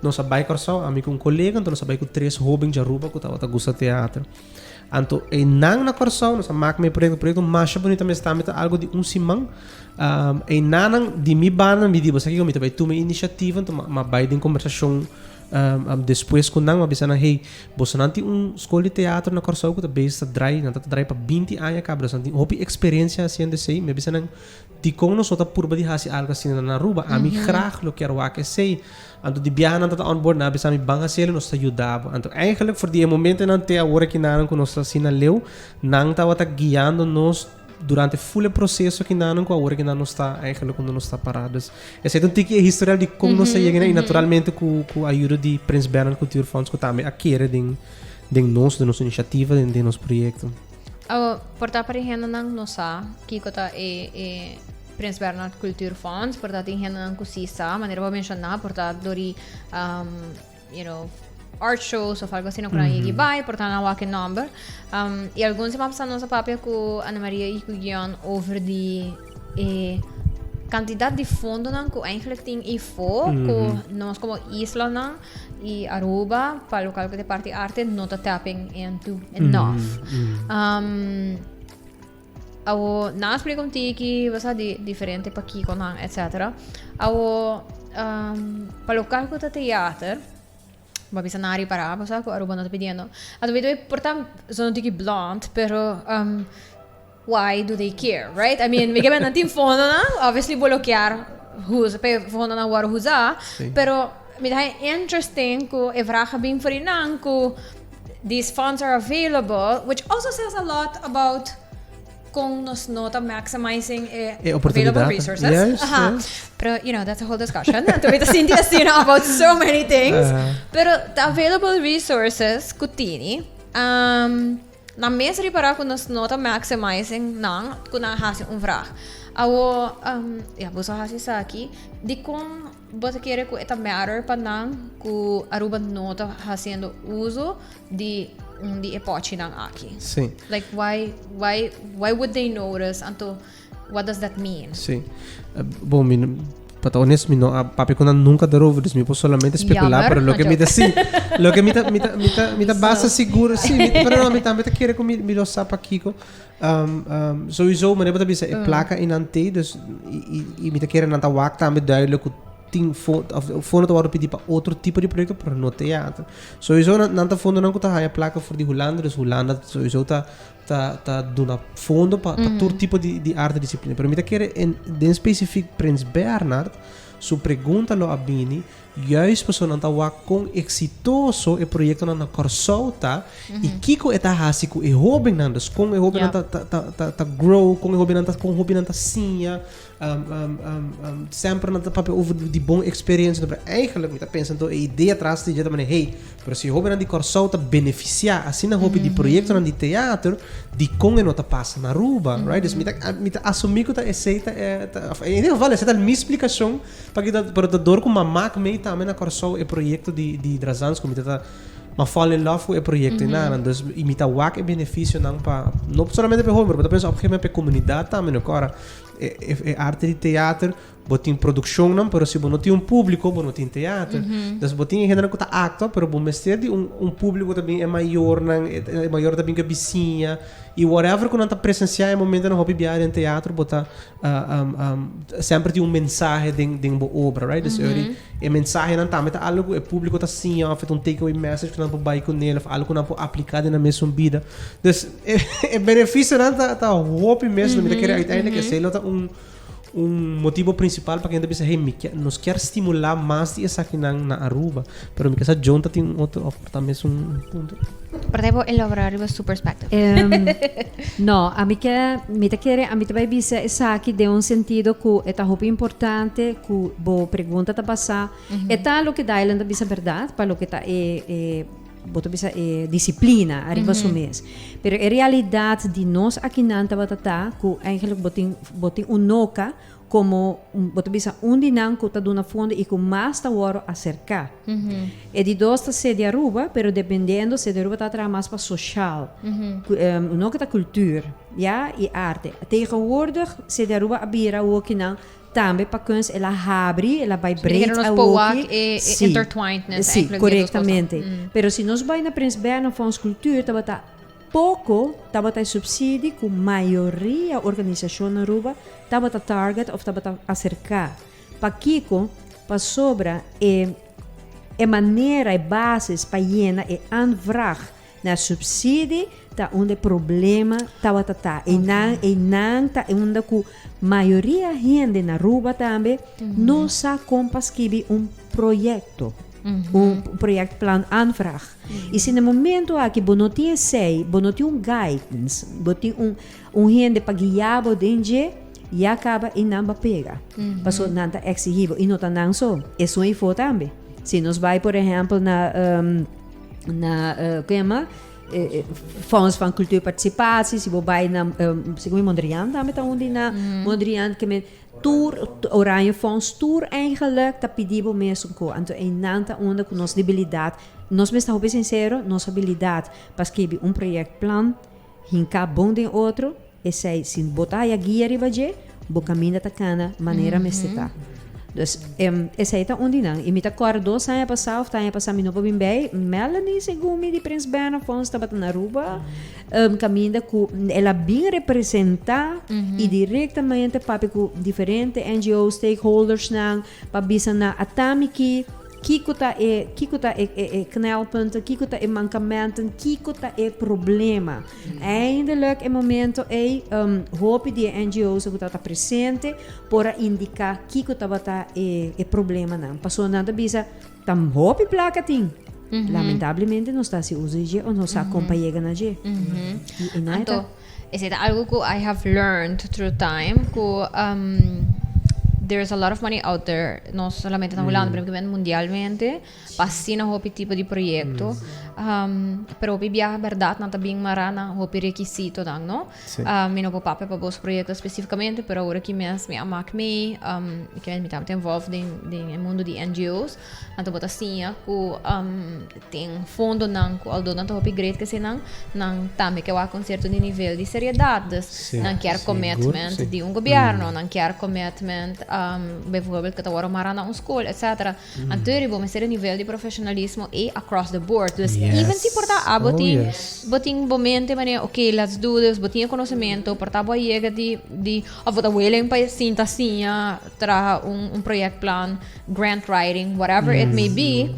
Nos a bai Kòrsou, ami ku un kolega, anto nos a bai ku tres hóben dje Aruba ku tabata gusta teatro. Anto einan na Kòrsou nos a mak mi proyekto, proyekto masha bunita mes tambe ta algu di un siman. Einanan di mi banda mi di bo sa kiko mi ta bai tuma e inisiativa, anto m'a bai den kombersashon despues ku nan, m'a bisa nan hey, bosonan tin un skol di teatro na Kòrsou ku ta bezig ta drai, nan ta drai pa binti aña kaba, dus nan tin hopi eksperensia hasiendo esei, mi a bisa nan Dikon nos no ta purba di hasi algu asina na Aruba? Ami graag lo kier wak esei. Anto di biaha nan ta ta on board, nan a bisa mi ban hasiel nos ta yuda bo. Anto eigenlijk for di e momentonan te awor aki nanan ku nos ta asina leu, nan tabata guiando nos durante ful e proseso aki nanan ku awor aki nan nos ta eigenlijk unda nos ta pará. Dus esei ta un tiki e historial di kon nos a yega na i naturalmente ku ku ayudo di Prins Bernhard Cultuurfonds ku tambe a kere den den nos, den nos inisiativa, den nos proyekto. Awo, por ta pa hendenan no sa kiko ta e e Prins Bernhard Cultuurfonds, por ta tin hendenan ku si sa, manera bo a menshoná, por ta dor di you know, art shows of algo asina ku nan yegi bai, por ta nan wak e nòmber. I algun siman pasá nos a papia ku Ana Maria i ku Gion over di e kantidat di fondonan ku eigenlijk tin eifó ku nos komo islanan Y Aruba, pa local cu ta parti arte, no ta tapping into enough. Awo, nan a splica un tiki, basa di diferente pakiconan, etcetera. Awo, pa local cu ta theater, bo a bisa nan a ripara, bo sa cu Aruba no ta pidiendo. Anto mi ta por ta zona un tiki blunt, pero why do they care, right? I mean, mi ke nan tin fondonan, obviously bo lo kier usa pa e fondonan wòrdu usá, pero mi ta haña interesting ku e vraag a bin for di nan ku these funds are available, which also says a lot about kon nos no ta maximizing e E oportunidat. available resources. Aha. Pero, you know, that's a whole discussion. Anto mi ta sinti asina about so many things. Pero the available resources ku tini, Nan mes ripará ku nos no ta maximizing nan ku nan hasi un vrag. Awo, ya, boso a hasi esaki, dikon bo ta kere ku e ta matter pa nan ku Aruba no ta hasiendo uso di un di e pochinan aki? Sí. Like, why, why, why would they notice? Anto, What does that mean? Sí. Bon, mi, pa ta honesto, mi no a papia con nan nunca daarover, dus mi por solamente specular, Jammer, pero lo que mi ta, sí, lo que mi ta, mi ta, mi ta, mi ta basta seguro, sí, mi, pero no, mi tambe ta kere cu mi, mi lo sa pakico. Sowieso, manera bo ta bisa, e placa einan t'ei, dus, i, i, i mi ta kere nan ta wak tambe duidelijk cu. Tin fondo ta wòrdu pidi pa otro tipo di proyekto, pero no teater. Sowieso nan ta fondonan ku ta haña plaka for di Hulanda, dus Hulanda sowieso ta ta ta duna fondo pa pa tur tipo di di arte disiplina. Pero mi ta kere en den spesifik Prins Bernhard su pregunta lo a bini juist pasobra nan ta wak kon eksitoso e proyektonan na Kòrsou ta i kiko e ta hasi ku e hóbennan. Dus kon e hóbennan ta ta ta ta grow, kon e hóbennan ta kon hóbennan ta siña. Semper nan ta papia over di bon experiencia, pero eigenlijk mi ta pensa anto e idea tras di dje ta manera, hey, pero si e hobennan di Kòrsou ta benefisiá asina hopi di proyektonan di teater, dikon e no ta pasa na Aruba, right? Dus mi ta mi ta asumí ku ta esei ta e ta òf en ieder geval esei ta mi splikashon pa kita pero ta dor ku m'a mak mee tambe na Kòrsou e proyekto di di Drazans ku mi ta ta m'a fall in love ku e proyekto einan, dus i mi ta wak e benefisionan pa no solamente pa e hoben pero mi ta pensa op un gegeven moment pa e komunidat tambe no kòrda. E arte di teater, bo tin produccionnan, pero si bo no tin un público, bo no tin teater. Dus bo tin e hendenan ku ta actua, pero bo mester di un un público ta bin e mayornan, e mayor ta bin ku e bisiña, i whatever ku nan ta presenciá e momentonan hopi biaha den teatro, bo ta semper tin un mensahe den den bo obra, right? Dus e mensahenan tambe ta algo ku e público ta siña òf e ta un take away message ku nan por bai kuné òf algo ku nan por apliká den nan mesun bida. Dus e benefisionan ta ta hopi mes. Mi ta kere uiteindelijk esei lo ta un un motibo principal pa kende bisa hey mi kier nos kier stimula mas di esakinan na Aruba. Pero mi ke sa John ta tin un otro of ta mesun punto. Por ta bo elabora riba su perspective. No, ami ke mi ta kere ami ta bai bisa esaki den un sentido ku e ta hopi importante ku bo pregunta ta basá. E ta loke Dylan ta bisa bèrdat pa loke ta e e Bo ta bisa e disciplina ariba su mes. Pero e realidad di nos akinan tabata ta cu eigenlijk bo tin bo tin un noca como bo ta bisa un di nan cu ta duna fondo y cu mas ta worde acerca. E di dos ta Sede Aruba, pero dependiendo Sede Aruba ta traha mas pa social. Un noca ta cultuur, ya, y arte. Tegenwoordig Sede Aruba a bira awokinan Tambe pa kunst el a habri, el a bai breed Nos awoki. por wak e Sí. intertwinedness Sí, eigenlijk di e dos korektamente. kosa. Pero si nos bai na Prins Bernhard Fonds Cultuur tabata poko tabata e subsidie ku mayoria organisashon na Aruba tabata target of tabata aserká. Pakiko? Pasobra e e manera, e basis pa yena e aanvraag Na subsidie ta unda e problema tabata ta. Einan, einan ta unda ku mayoria hende na Aruba tambe no sa kon pa skibi un proyekto, un projectplan aanvraag. I si na e momento aki bo no tin esei, bo no tin un guidance, bo tin un un hende pa guia bo den dje, ya kaba einan bo a pega. Pasobra nan ta eksigi bo i no ta nan so, esun eifo tambe. Si nos bai por ehèmpel na na uh, yama eh, eh, Fonds van Cultuurparticipatie, si bo bai na um, segun Mondriaan tambe ta un na mm. Mondriaan ke men tour Oranje Fonds tour eigenlijk ta pidi bo mesun ko anto einan ta unda ku nos debilidad nos mester hopi sincero nos habilidad pa skibi un projectplan hinka bon den otro Esei, si bo ta haya guia riba dje, bo kaminda ta kana manera mester ta. Dus, esei ta un di nan. I mi ta kòrda dos aña pasá òf ta aña pasá mi no por bin bei, Melanie segun mi di Prins Bernhard Fonds tabata na Aruba, kaminda ku el a bin representá i direktamente papia ku diferente NGO stakeholdersnan pa bisa nan ata mi ki Kiko ta e, kiko ta e, e, e knelpunten, kiko ta e mankamentenn, kiko ta e problema. Eindelijk e momento ei, um, hopi di e NGO's ku tabata presente por a indiká kiko tabata e, e problemanan. Pasobra nan ta bisa, ta hopi plaka tin. Lamentablemente nos ta hasi uso di dje o nos sa kon pa yega na dje. I, i nan e ta. Anto, esei ta algu ku I have learned through time, ku um, there is a lot of money out there, no solamente na Hulanda, pero mundialmente, pa asina hopi tipo di proyecto. Um, pero hopi biaha berdad nan ta bin mara na hopi requisitonan, no? Sí. Mi no por papia pa boso proyecto specificamente, pero awor aki mes mi a mak mee, um, mi ke mi tabata involved den, den e mundo di NGO's. Anto bo ta siña ku tin fondonan ku although nan ta hopi great kese nan, nan tambe ke wak un sierto di nivel di seriedat. Dus Sí, nan kier sigur, commitment sí. di un gobierno, nan kier commitment. Bijvoorbeeld ku ta wòrdu mará na un skol, etcetera. Anto bo mester e nivel di profesionalismo ei across the board. Dus even si por ta abo tin bo tin bo mente manera ok let's do this, bo tin e konosementu, por ta bo a yega di di òf bo ta willing pa sinta siña traha un un projectplan, grant writing, whatever it may be,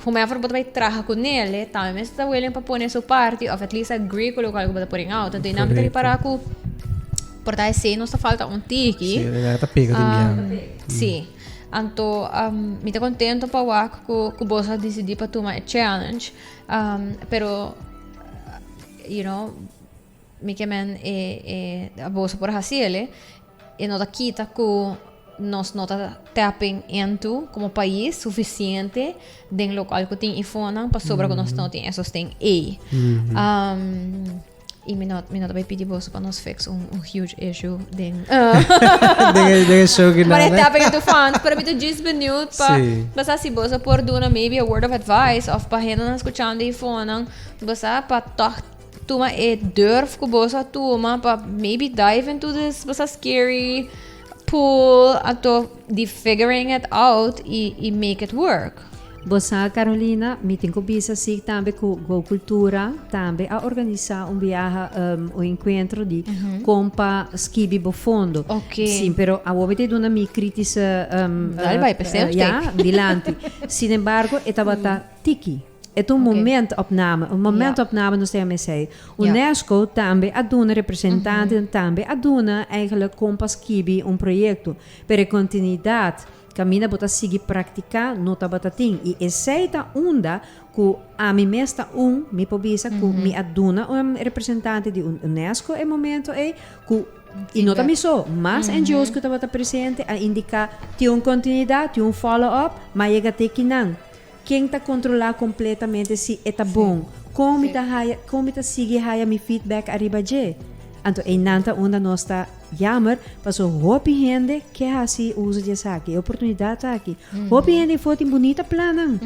whomever bo ta bai traha ku nele tambe mester ta willing pa pone su parti òf at least agree ku lokual ku bo ta putting out. Anto nan ta ripará ku por ta esei nos ta falta un tiki. Sí, ta pega den biaha. Sí. Anto mi ta contento pa wak cu cu boso a dicidi pa tuma e challenge. Pero you know mi ke men e e boso por haci ele e no ta kita cu nos no ta tapping into como pais suficiente den locual cu tin ifonan pasobra cu nos no tin e sosten ey. I mi no, mi no ta bai pidi boso pa nos fix un, un huge issue den... Den, den show que Maar tapping into funds, pero mi ta just benieuwd pa, sí. Basta si boso por duna maybe a word of advice of pa hende nan escuchando y fonan, basta pa toch tuma e durf ku boso a tuma pa maybe dive into this basta scary pool anto di figuring it out y, y make it work. Bo sa Carolina, mi tin ku bisa si tambe ku Go Cultura tambe a organisá un biaha un enkuentro di kon pa skibi bo fondo. Oké. Sí, pero awor mi ta duna mi kritische Dal bai p'e same ya, dilanti. Sin embargo, e tabata tiki. E ta un momentopname. Un momentopname nos ta yama esei. UNESCO tambe a duna representantenan tambe a duna eigenlijk kon pa skibi un proyekto. Pero e kontinuidat Kaminda bo ta sigui praktiká no tabata tin. I esei ta unda ku ami mes ta un, mi por bisa ku mi a duna un representante di UNESCO e momento ei ku, i no ta mi so, mas NGO's ku tabata presente a indiká tin un kontinuidat, tin un follow up, ma yega te kinan. Ken ta kontrolá kompletamente si e ta bon? Kon mi ta haya, kon mi ta sigui haya mi feedback ariba dje? Anto einan ta unda nos ta jammer, paso hopi hende ke hasi uso di esaki, e oportunidat aki. Hopi hende for tin bunita plannan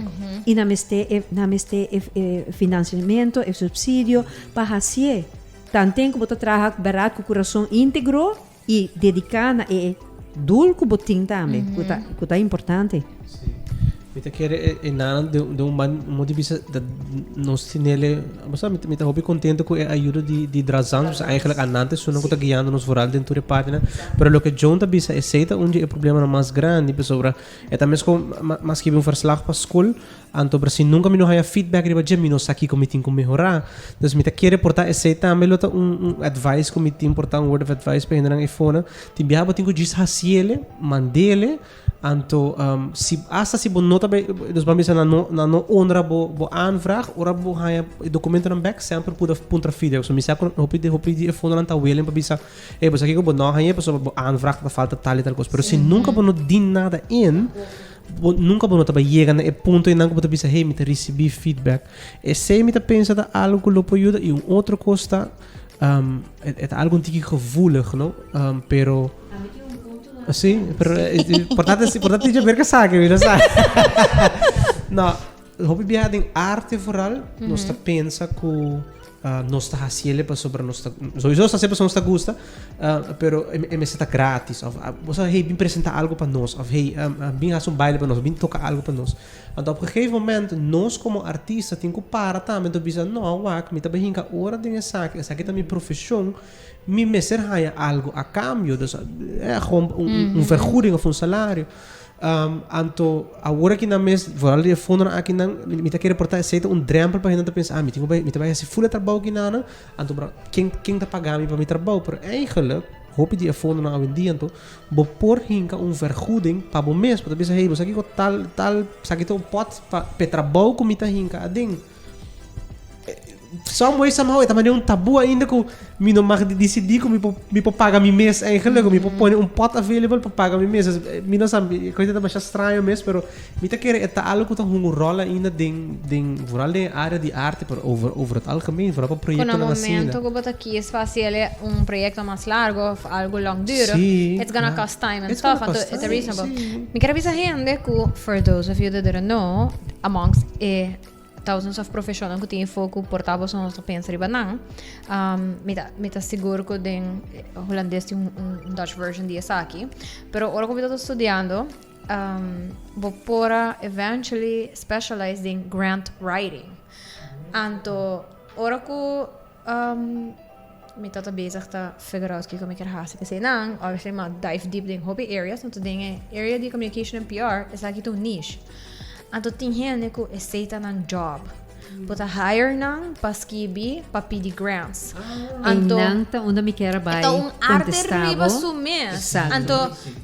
i nan mester e, nan mester e, e financiamento, e subsidio pa hasié. Tanten ku bo ta traha bèrdat ku kurason íntegro I dediká na e doel ku bo tin tambe, ku ta ku ta importante. Sí. Mi ta kere e e nan de de un man un modo di bisa dat nos tinele bo sa mi ta mi ta hopi kontento ku e ayudo di di Drazan pues eigenlijk anan ta esunnan ku ta guiando nos vooral den tur e partinan pero loke Joan ta bisa esei ta un di e problemanan mas grandi pasobra e ta mes kon mas skibi un verslag pa skol Anto pero si nunca mi no haya feedback riba dje mi no sa kico mi tin cu mehora. Dus mi ta kere por ta esey tambe lo ta un un advice cu mi tin por ta un word of advice pa hendenan eyfona. Tin biaha bo tin cu djis haciele, mandele, anto si hasta si bo no ta bay dus ban bisa nan no nan no honra bo bo aanvraag ora bo haya e documentonan bek semper puda puntra feedback. So mi sa cu hopi di hopi di e fondonan ta willing pa bisa ey bo sa kico bo no haya pasobra bo aanvraag ta falta tal y tal cos. Pero si nunca bo no dien nada in. Bo nunka bo no ta bai yega na e punto einan ku bo ta bisa, hey, mi ta risibí feedback. Esei mi ta pensa ta algu ku lo por yuda. I un otro kos ta, e ta algu un tiki gevoelig, no? Pero. Sí, pero por ta por ta teacher Berka sa ke mi no sa. No, hopi biaha den arte vooral, nos ta pensa ku nos ta hasiele pasobra nos ta sowieso nos ta hasié pasobra nos ta gusta pero e mester ta gratis of bo sa hey bin presenta algo pa nos of hey bin hasi un baile pa nos bin toka algo pa nos anto op gegeven moment nos komo artista tin ku para tambe anto bisa no wak mi ta bai hinka ora den esaki esaki ta mi profeshon mi mester haña algo a kambio dus gewoon un vergoeding of un salario. Anto awor aki nan mes, vooral di e fondonan aki nan, mi ta kere por ta esei ta un drempel pa hende ta pensa, ah, mi tin ku bai, mi ta bai hasi ful e trabou aki nan, anto bra, ken, ken ta paga mi pa mi trabou? Pero eigenlijk, hopi di e fondonan awendia anto, bo por hinka un vergoeding pa bo mes, bo ta bisa, hey, bo sa kiko tal, tal, esaki ta un pot pa, p'e trabou ku mi ta hinka aden. Some way somehow e ta manera un taboe ainda ku mi no mag di disidí ku mi por mi por paga mi mes eigenlijk ku mi por pone un pot available pa paga mi mes. Mi no sa e kos ta masha straño mes pero mi ta kere e ta algo ku ta hunga un ròl ainda den den vooral den e área di arte pero over over het algemeen vooral pa Ku na proyektonan asina. momento ku bo ta kies pa hasi el un proyekto mas largo of algo langdurig Sí, it's gonna ja. cost time and It's gonna stuff anto cost it's time, reasonable. sí. Mi ker a bisa hende ku for those of you that didn't know amongst e. thousands of profesional ku tin afó ku por ta boso no ta pensa riba nan. Mi ta mi ta sigur ku den hulandes tin un Dutch version di esaki. Pero ora ku mi tabata studiando bo por a eventually specialize den grant writing. Anto ora ku Mi tata bezig ta figure out kiko mi kier hasi p'esei nan. Obviously mi a dive deep den hopi areas, anto den e area di communication en PR esaki ta un niche. Anto tin hende ku esei ta nan job. Bo ta hire nan pa skibi pa pidi grants. Anto Einan ta unda mi kier a bai e ta un arte contesta riba bo. su mes. Exacto. Anto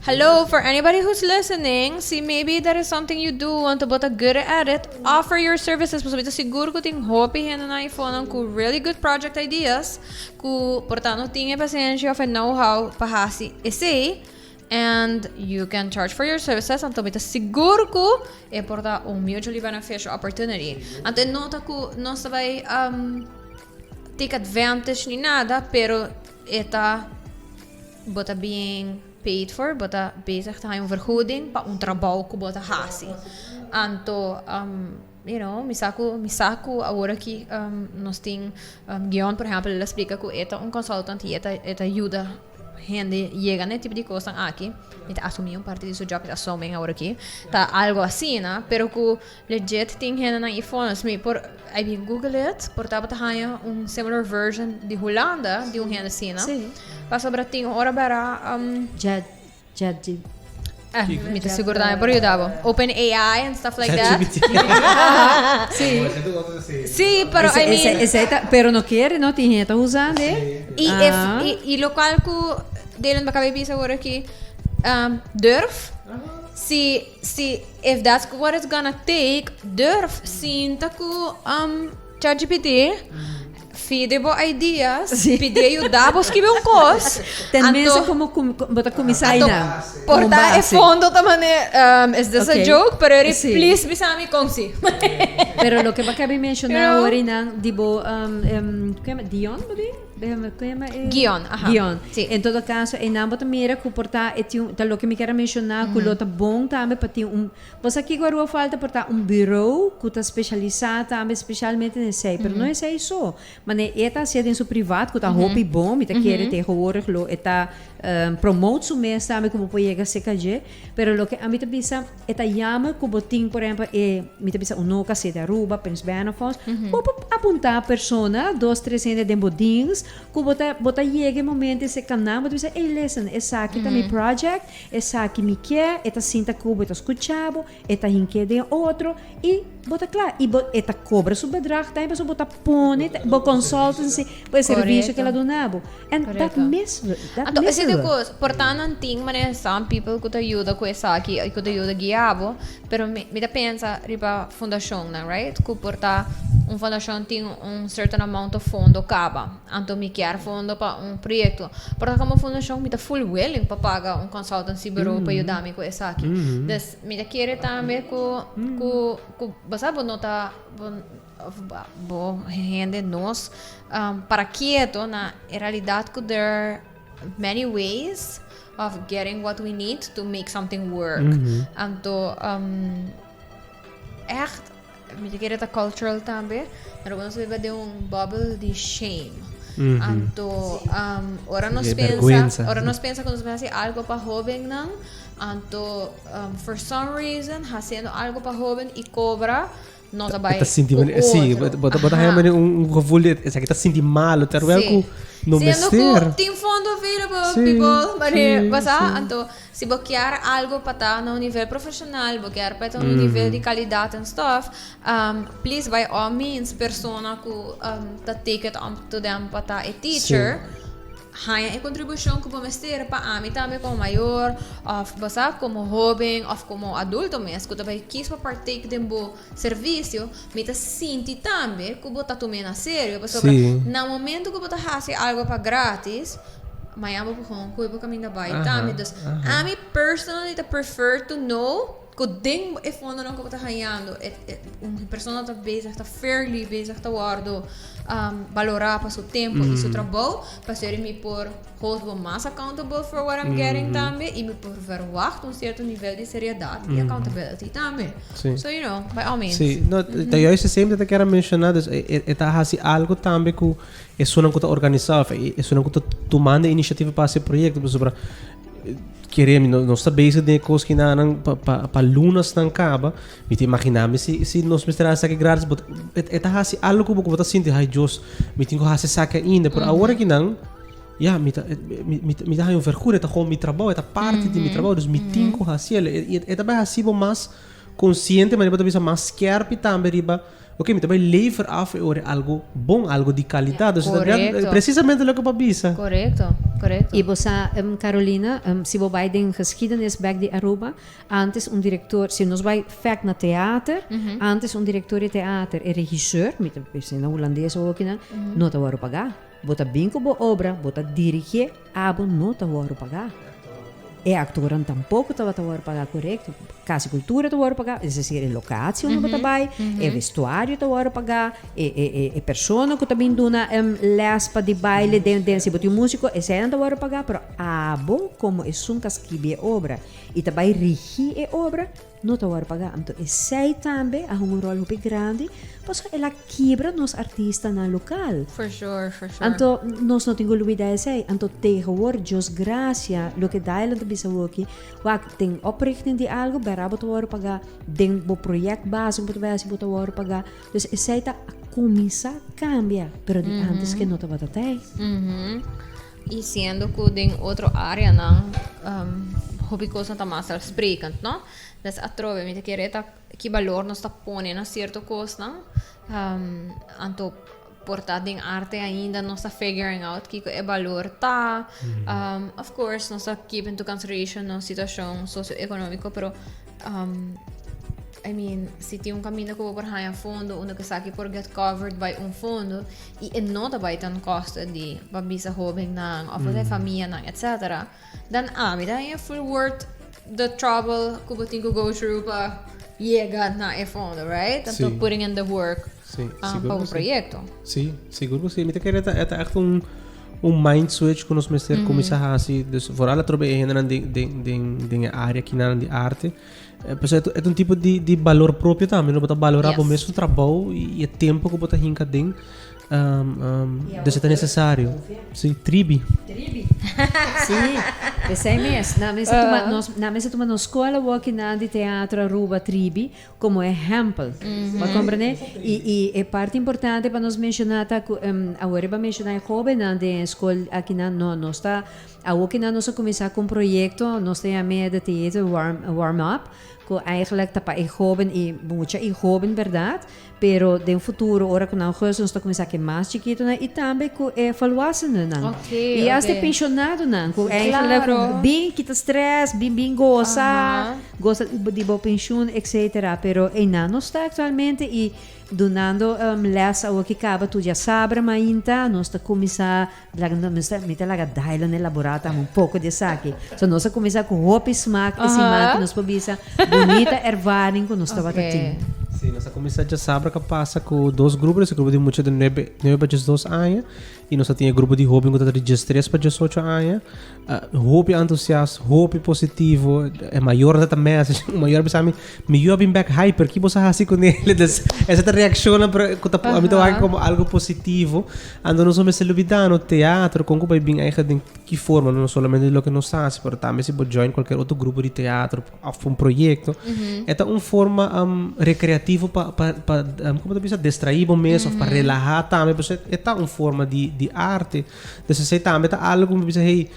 hello for anybody who's listening, si maybe that is something you do anto bo ta good at it, Offer your services pasobra mi ta sigur ku tin hopi hende na iPhonenan ku really good project ideas ku por ta no tin e pasenshi of e know how pa hasi esei and you can charge for your services anto mi ta sigur ku e por ta un mutually beneficial opportunity. Anto e no ta ku nos ta bai take advantage ni nada pero e ta bo ta bien Paid for, bo ta bezig ta haña un vergoeding pa un trabou ku bo ta hasi. Anto, you know, mi sa ku, mi sa ku awor aki nos tin Gion, por ehèmpel, el a splika ku e ta un consultant i e ta e ta yuda hende yega na e tipo di kosnan aki. Mi ta asumí un parti di su job, mi ta asumí awor aki. Ta algo asina, pero ku legit tin hendenan i fondos. Mi por, I mean, Google it, por tabata haña un similar version di Hulanda di un hende asina. Sí. Pasobra tin ora bera um, Chat, chat G. eh, mi ta sigur tambe por yuda bo. Open AI and stuff like that. Sí. Sí, pero Ese, I mean, ese, ese ta, pero no quiere, no tin gente usando. Y, Ah. if, y, y lo cual ku Dylan baka bij bisa awor aki, durf. Si, si, if that's what it's gonna take, durf sinta ku um, ChatGPT, fide bo ideas, Sí. pide ayuda bo skibi un kos. Ten minste Anto- como cum, bo ta cuminsa Anto, ahí por ta e fondo ta mane, is this a Ok. joke? Pero eri, Sí. please bisami con si. Pero loke bo acaba di menciona You know? awor einan di bo, cu yama? Dion bo di? Cu yama e? Guion, aha. Guion. Sí. En todo caso, einan bo ta mira cu por ta e tin un, ta loke mi kier a menciona cu lo ta bon tambe pa tin un, Bo sa kiko Aruba falta por ta un bureau cu ta specialisa tambe specialmente den esey, pero no esey so. Mane e ta hacié den su privat cu ta hopi bon, mi ta kere tegenwoordig lo e ta promote su mes tambe cu bo por yega cerca dje, pero loke ami ta bisa e ta jammer cu bo tin por ehempel e mi ta bisa Unoca City Aruba, Prins Bernhard Fonds, bo por apunta persona dos tres hende den bo dienst cu bo ta bo ta yega e momento cerca nan bo ta bisa ey listen esaki ta mi project, Esaki mi ke, e ta sinta ku bo, e ta skucha bo, e ta hink'é den otro i bo ta kla. I bo, e ta kobra su bedrag tambe pasobra bo ta pone bo consultancy, bo e servisio ku el a duna bo. En dat missen we, dat Anto, missen esei we. ta kos, por ta nan tin manera some people ku ta yuda ku esaki i ku ta yuda guia bo, pero mi mi ta pensa riba fundashonnan, right? Ku por ta un fundashon tin un certain amount of fondo kaba. Anto mi kier fondo pa un proyecto. Por ta como fundacion mi ta full willing pa paga un consultancy bureau pa yuda mi cu esaki. Dus mi ta kere tambe cu cu cu bo sa bo no ta bo of bo hende nos para kieto na e realidad cu there are many ways of getting what we need to make something work. Anto echt Mi ta kere ta cultural tambe, pero nos biba den un bubble di shame. Anto, um, ora nos Di pensa, vergüenza. ora nos pensa ku nos hasi algo pa hobennan, anto, um, for some reason, haciendo algo pa hoben y cobra, no ta bai Ta sinti ku mane, sí, otro. bo ta bo ta Aha. haya mane un un gevoel di esaki ta sinti malo, terwijl Sí. ku no Siendo ku mester. tin fondo available, Sí, people, mane, sí, basa, sí. anto, Si bo kier algo pa ta na un nivel profesional, bo kier pa ta un nivel di calidad en stuff, um, please by all means persona cu um, ta take it up to them pa ta e teacher, haña e contribucion cu bo mester pa ami tambe como mayor, of bo sa, como hoben, of como adulto mes, cu ta bay kies pa partake den bo servicio, mi ta sinti tambe cu bo ta tum'e na serio, pasobra na momento cu bo ta haci algo pa gratis, Mañana bo por gewoon koe bo caminda bay tambe. Dus ami personally ta prefer to know. Ku den e fondonan ku bo ta hañando e e un persona ta bezig ta fairly bezig ta wòrdu balorá pa su tempu i su trabou, pasobra mi por hold bo mas accountable for what I'm getting tambe i mi por verwacht un sierto nivel di seriedat i accountability tambe. Sí. So you know, by all means. Sí, no, ta juist esei ta kier a menshoná, dus e e ta hasi algu tambe ku esunnan ku ta organisá òf esunnan ku ta tumando e inisiativa pa hasi e proyekto pasobra Kere mi nos ta bezig den e kos kinanan pa pa pa lunasnan kaba. Mi ta imaginá mi si si nos mester hasi esaki gratis bo e ta hasi algo ku bo ku bo ta sinti hay Dios mi tin ku hasi esaki ainda pero awor akinan ya mi ta mi mi mi ta haña un vergura e ta komo mi trabou e ta parti di mi trabou dus mi tin ku hasiel e e ta bai hasi bo mas konsiente manera bo ta bisa mas skèrpi tambe riba Ok, mi ta bai lever af e ora algo bon, algo di calidad. Dus Correcto. precisamente loke bo a bisa. Correcto, correcto. Y bo sa, Carolina, si bo bai den geschiedenis bek di Aruba, antes un director, si nos bai fek na theater, antes un director di theater, e regisseur, mi ta bisa na Hulandes awokinan, no ta wòrdu pagá. Bo ta bin ku bo obra, bo ta dirigié, Abo no ta wòrdu pagá. E aktornan tampoko tabata wòrdu pagá korekto. Kas di Kultura ta wòrdu pagá, es desir e lokatie unda bo ta bai, e vestuario ta wòrdu pagá, e e e e persona ku ta bin duna lès pa di baile den den si bo tin un músiko eseinan ta wòrdu pagá, pero abo komo esun ku a skibi e obra i ta bai rigí e obra, No ta wòrdu pagá. Anto esei tambe a hunga un ròl hopi grandi pasobra el a kibra nos artistanan lokal. For sure, for sure. Anto nos no tin ku lubidá esei. Anto tegenwoordig, Dios grasia, loke Dylan ta bisa awoki, wak, den oprichting di algu, bèrda bo ta wòrdu pagá, den bo project base ku bo ta bai hasi bo ta wòrdu pagá. Dus esei ta a kuminsá kambia, pero di antes ke no tabata tei. I siendo ku den otro áreanan hopi kosnan ta mas zelfsprekend, no? Des atrobe mi ta kere ta ki balor nos ta pone na sierto kosnan. Anto por ta den arte ainda nos ta figuring out kiko e balor ta. Of course nos ta keep into consideration nos situashon socio-ekonómiko, pero I mean, si tin un kaminda ku bo por haña fondo unda ku esaki por get covered by un fondo i e no ta bai ten koste di pa bisa hóbennan òf e famianan etcetera, dan ami ta haña full worth the trouble ku bo tin ku go through pa yega na e fondo, right? Sí. Anto putting in the work Sí, um, sigur pa ku un sí. proyekto. Sí, sigur ku sí. Mi ta kere ta, e ta echt un, un mind switch ku nos mester kuminsá hasi. Dus vooral atrobe e hendenan den, den, den, den e área kinan di arte. Eh, pasobra e ta un tipo di, di balor propio tambe, no? Bo ta balorá bo Yes. mesun trabou i e tempo ku bo ta hinka den. Um, um, dus e ta necesario. Sí, tribi. Tribi. Sí, esei mes. Na mester tuma nos, na mester tuma nos skola woki nan di Teatro Aruba Tribi komo ehèmpel. Bo a komprendé? I, i e parti importante pa nos menshoná ta ku, awor riba menshoná e hóbennan den e skol akinan, no, nos ta Awor ki nan nos a kuminsá ku un proyekto, nos ta yam'é The Theater Warm Warm Up, ku eigenlijk ta pa e hóben i mucha i hóben bèrdat, pero den futuro ora ku nan groot nos ta kuminsá ku e mas chikitonan i tambe ku e volwassenennan. Oké, I asta e oké. penshonadonan ku eigenlijk Klaro. bin kita strès, bin bin gosa, Aha. gosa di bo penshun etcetera. Pero einan nos ta aktualmente i dunando lès awor ki kaba tur djasabra mainta nos ta kuminsá Laga no, mi ta, mi ta laga Dylan elaborá tambe un poko di esaki. So nos a kuminsá ku hopi smak e siman ku nos por bisa bunita ervaring ku nos tabata tin. Sí, nos a kuminsá djasabra ku a pasa ku dos grupo, nos e grupo di mucha di nuebe, nuebe pa diesdos aña i nos a tin e grupo di hóben ku ta di diestres pa diesocho aña. Hopi entusiast, hopi positivo. E mayornan ta message, un mayor a bisa mi, Mi yu a bin bek hyper, ki boso a hasi kuné? Dus esa ta reakshonnan pero ku ta ami ta wak komo algo positivo. Anto nos no mester lubida no teatro kon ku bai bin eigen den ki forma, no solamente loke nos hasi pero tambe si bo join kualkier otro grupo di teatro òf un proyekto, e ta un forma rekreativo pa pa pa komo ta bisa distraí bo mes òf pa relahá tambe pasobra e ta un forma di di arte. Dus esei tambe ta algo ku mi bisa hey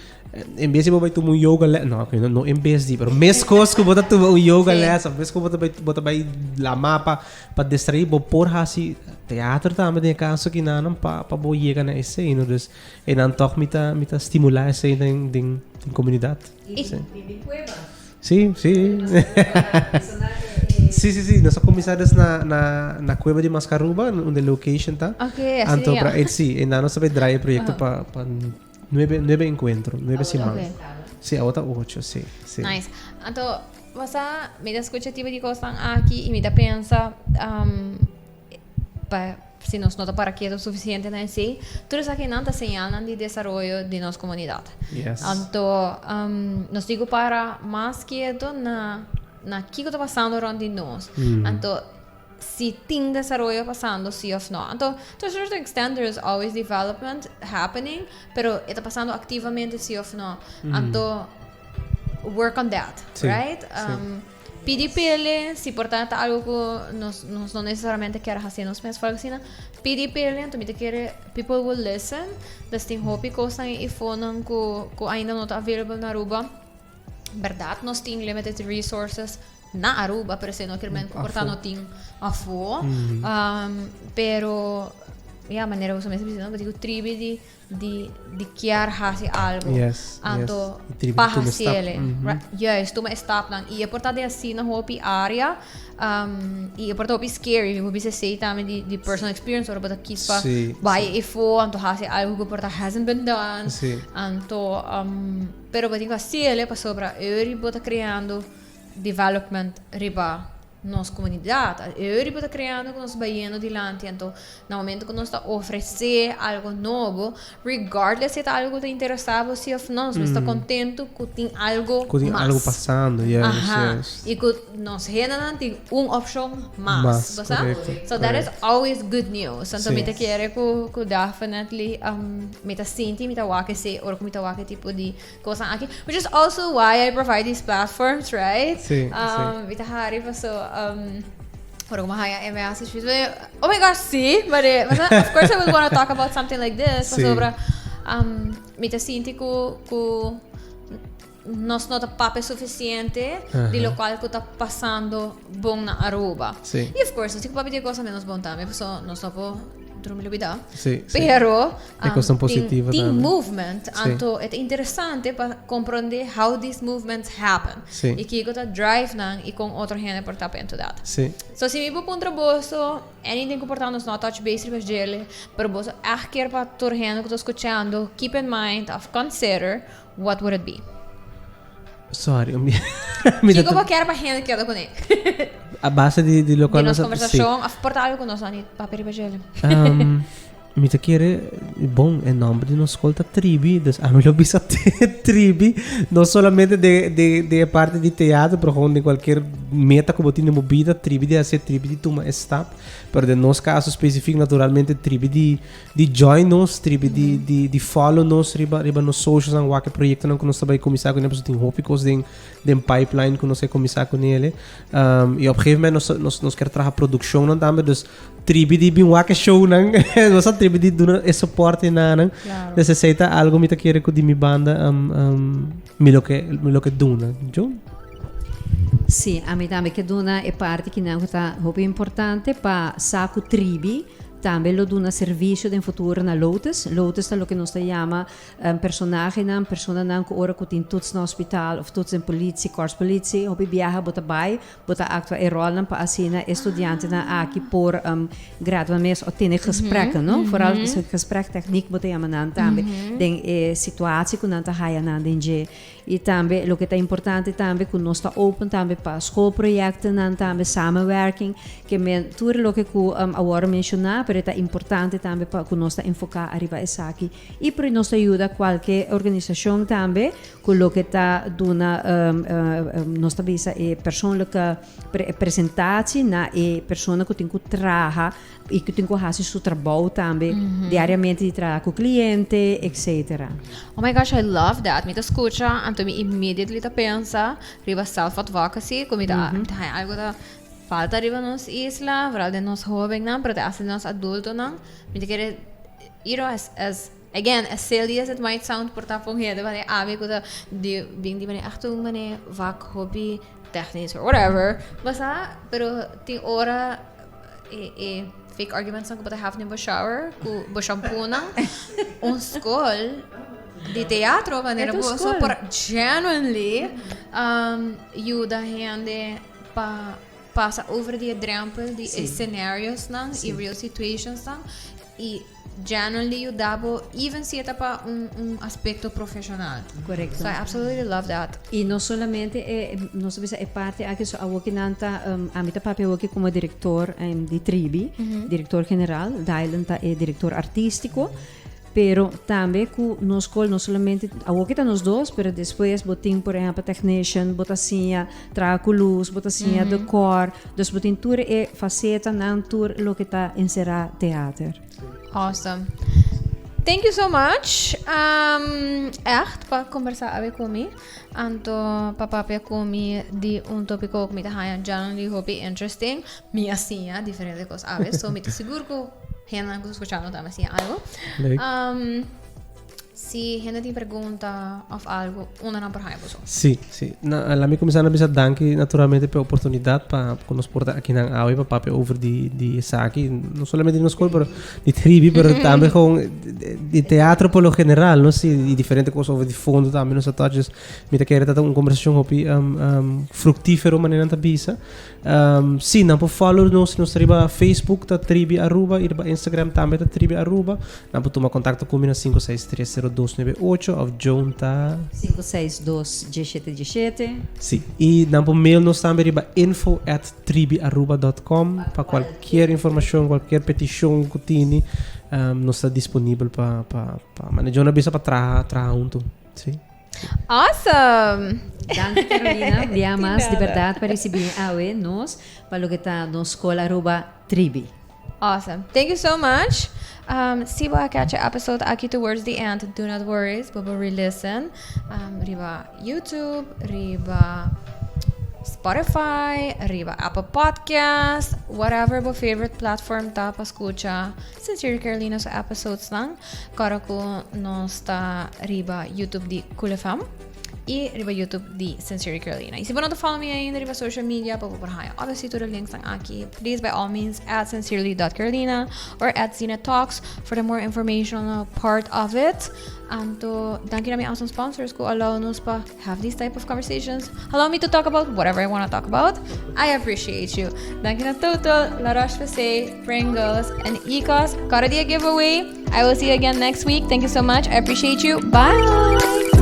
en bes di bo bai tuma un yoga les, no, no, no en bes di, pero meskos ku bo ta tuma un yoga Sí. les of meskos ku bo ta bai bo ta bai lama pa pa distraí bo por hasi teater tambe den e kaso kinanan pa pa bo yega na esei no. Dus einan tòg mi ta mi ta stimulá esei den den den komunidat. Sí. Sí, sí. Sí, sí, sí. Nos a kuminsá dus na na na Cueva di Mascaruba, unda e location ta. Ok, así Anto ya. pra sí, einan nos ta bai draai e proyekto pa pa nuebe nuebe enkuentro, nuebe siman. Ok. Sí, awor ta ocho, sí, sí. Nice. Anto. Basa, mi ta scucha tipo di cosnan aki y mi ta pensa pa si nos no ta para keto suficiente na esey, tur esakinan ta señalnan di desaroyo di nos comunidad. Anto nos tin cu para mas keto na na kico ta pasando rond di nos. Anto si tin desaroyo pasando si of no. Anto to a certain extent there is always development happening, pero e ta pasando activamente si of no. Anto work on that, right? Pidi pele, si por ta algo cu nos nos no necesariamente kier haci nos mes of algo asina, pidi pele, anto mi ta kere people will listen. Dus tin hopi cosnan y infonan cu cu ainda no ta available na Aruba. Berdad nos tin limited resources na Aruba, pero esey no kier men cu por ta no tin afo. Pero ya manera boso mes a bisa, no, bo tin cu tribi di di di kier hasi algo. Anto pa hasiele. Juist, tuma e stapnan. I e por ta den asina hopi area i e por ta hopi scary. Mi por bisa esei tambe di di personal experience ora bo ta kies pa bai efo anto hasi algo ku por ta hasn't been done. Anto pero bo tin ku hasiele pasobra eur bo ta creando development riba nos comunidad. E bo ta creando cu nos bayendo dilanti. Anto, na momento cu nos ta ofrece algo nobo, regardless si ta algo cu ta interesa bo si of no, nos ta contento cu tin algo Cu tin mas. algo pasando, yes, yes. Y cu nos hendenan tin un opcion mas, Mas, bo sa? correcto, So that is correcto. always good news. Anto mi ta kere cu definitely mi ta sinti, mi ta wak esey ora cu mi ta wak e tipo di Cosnan aki. Which is also why I provide these platforms, right? Sí, sí. Mi ta hari paso ora cu mi haya e message mi ta oh my gosh, sí, maar de, maar of course I would wanna talk about something like this, Sí. pasobra mi ta sinti cu cu nos no ta papia suficiente di locual cu ta pasando bon na Aruba. Sí. Y of course, nos tin cu papia di e cosa menos bon tambe, paso nos no por drumi lubida. Sí, sí. Pero E cosnan positivo tin tambe. movement, Sí. anto e ta interesante pa comprende how these movements happen. Sí. Y kico ta drive nan y con otro hende por tap into that. Sí. So si mi por puntra boso, anything cu por ta nos no a touch base riba djele, pero boso echt kier pa tur hende cu ta scuchando keep in mind of consider, what would it be? Sorry, mi mi ta Kico bo kier pa hende keda cune? A base di locual Di nos nos a- sí. conversacion of por ta algo cu nos no a ni papia riba djele. Mi ta kere, bon, e nomber di nos skol ta Tribi, dus ami lo bisa Tribi, no solamente de, de, de e parte di teatro, pero gewoon den cualkier meta cu bo tin den bo bida, Tribi di hacer, Tribi di tuma e stap, pero den nos caso specific, naturalmente, Tribi di, di join nos, Tribi di, di, di follow nos riba, riba nos socials nan, wak e proyectonan cu nos ta bay cuminsa cune, pasobra tin hopi cos den, den pipeline cu nos ke cuminsa cunele. Y op gegeven moment nos, nos, nos kier traha produccionnan tambe, dus Tribi di bin wak e shownan. Nos a tribi di duna e soporte na nan. Claro. Dus esei ta algo mi ta kere ku di mi banda mi lo ke mi lo ke duna. John? Sí, ami tambe ke duna e parti kinan ku ta hopi importante pa sa ku tribi tambe lo duna servisio den futuro na Lotus. Lotus ta loke nos ta yama Personahenan, personanan ku ora ku tin toets na hospital of toets den politie, korpspolitie, hopi biaha bo ta bai, bo ta aktua e rolnan pa asina e studiantenan aki por gradua mes o tene gesprekken, no? Vooral gesprektechniek bo ta yama nan tambe den e situatie ku nan ta haya nan den dje. I tambe loke ta importante tambe ku nos ta open tambe pa schoolprojectennan tambe, samenwerking, ke men tur loke ku a wòrdu menshoná, pero e ta importante tambe pa ku nos ta enfoká ariba esaki. I por nos ta yuda kualke organisashon tambe ku loke ta duna nos ta bisa e persoonlijke presentatie na e persona ku tin ku traha i ku tin ku hasi su trabou tambe diariamente di traha ku kliente etcetera. Oh my gosh I love that. Mi ta skucha anto mi immediately ta pensa riba self advocacy ku mi ta haña algu ta falta riba nos isla, vooral den nos hobennan pero te hasta den nos adultonan. Mi ta kere You know, as, as, again, as silly as it might sound, por ta pon hende mane ami ku ta di bin di mane echt un mane vak hopi technisch or whatever. Basa, pero tin ora e, e fake arguments nan ku bo ta have den bo shower, ku bo shampoo nan, un skol di teatro manera E ta un bo so skol. por genuinely yuda hende pa pasa over di e drempel di e scenarios nan i real situations nan. Y genuinely yuda bo even si e ta pa un un aspecto profesional. Correcto. So I absolutely love that. Y no solamente e, nos ta bisa e parti aki, so awoki nan ta, ami ta papia awoki como director di Tribi, director general, Dylan ta e director artistico, pero tambe cu nos scol no solamente, awoki ta nos dos, pero despues bo tin por ehempel technician, bo ta siña traha cu luz, bo ta siña decor, dus bo tin tur e facetanan, tur loke ta encera theater. Awesome. Thank you so much. Um, echt, pa conversa awe cu mi. Anto pa papia cu mi di un topico cu mi ta haya genuinely hopi interesting. Mi a siña diferente cos awe, so mi ta sigur cu hendenan cu ta scuchando tambe a siña algo. Leuk. Um, Si hende tin pregunta of algo, unda nan por haña boso? Sí, sí. Na, laat mi kuminsá na bisa danki naturalmente pa e oportunidat pa ku nos por ta akinan awe pa papia over di di esaki. No solamente di nos skol, pero di tribi, pero tambe gewoon di teatro por lo general, no? Sí, di diferente kos over di fondo tambe nos a touch. Dus mi ta kere ta un kombersashon hopi fruktífero manera nan ta bisa. Sí, nan por follow nos, nos ta riba Facebook ta Tribi Aruba y riba Instagram tambe ta Tribi Aruba. Nan por tuma contacto cu mi na 5630298 of Joan ta... 562 1717. Sí, y nan por mail nos tambe riba info at tribiaruba.com pa cualkier informacion, cualkier peticion cu tini, nos ta disponibel pa, pa, pa, mane Joan a bisa pa traha, traha hunto. Sí. Awesome! Danki Carolina, bia mas di berdad pa ricibi awe nos pa loke ta nos Scol Aruba Tribi. Awesome. Thank you so much. Um, si bo a catch e episode aki towards the end, do not worries, bo por re-listen um, riba YouTube, riba Spotify, riba Apple Podcast, whatever bo favorite platform ta pa scucha Sincerely Carolina su episodes nan. Kòrda ku nos ta riba YouTube di Cool FM i riba YouTube di Sincerely Carolina. I si bo no ta follow mi ainda riba social media, pa bo por haña obviously tur e linksnan aki, please by all means at sincerely.carolina or at Zina Talks for the more informational part of it. Anto, danki na mi awesome sponsors ku allow nos pa have these type of conversations. Allow me to talk about whatever I want to talk about. I appreciate you. Danki na Total, La Roche-Posay, Pringles, and Ecos. Kòrda di e giveaway. I will see you again next week. Thank you so much. I appreciate you. Bye!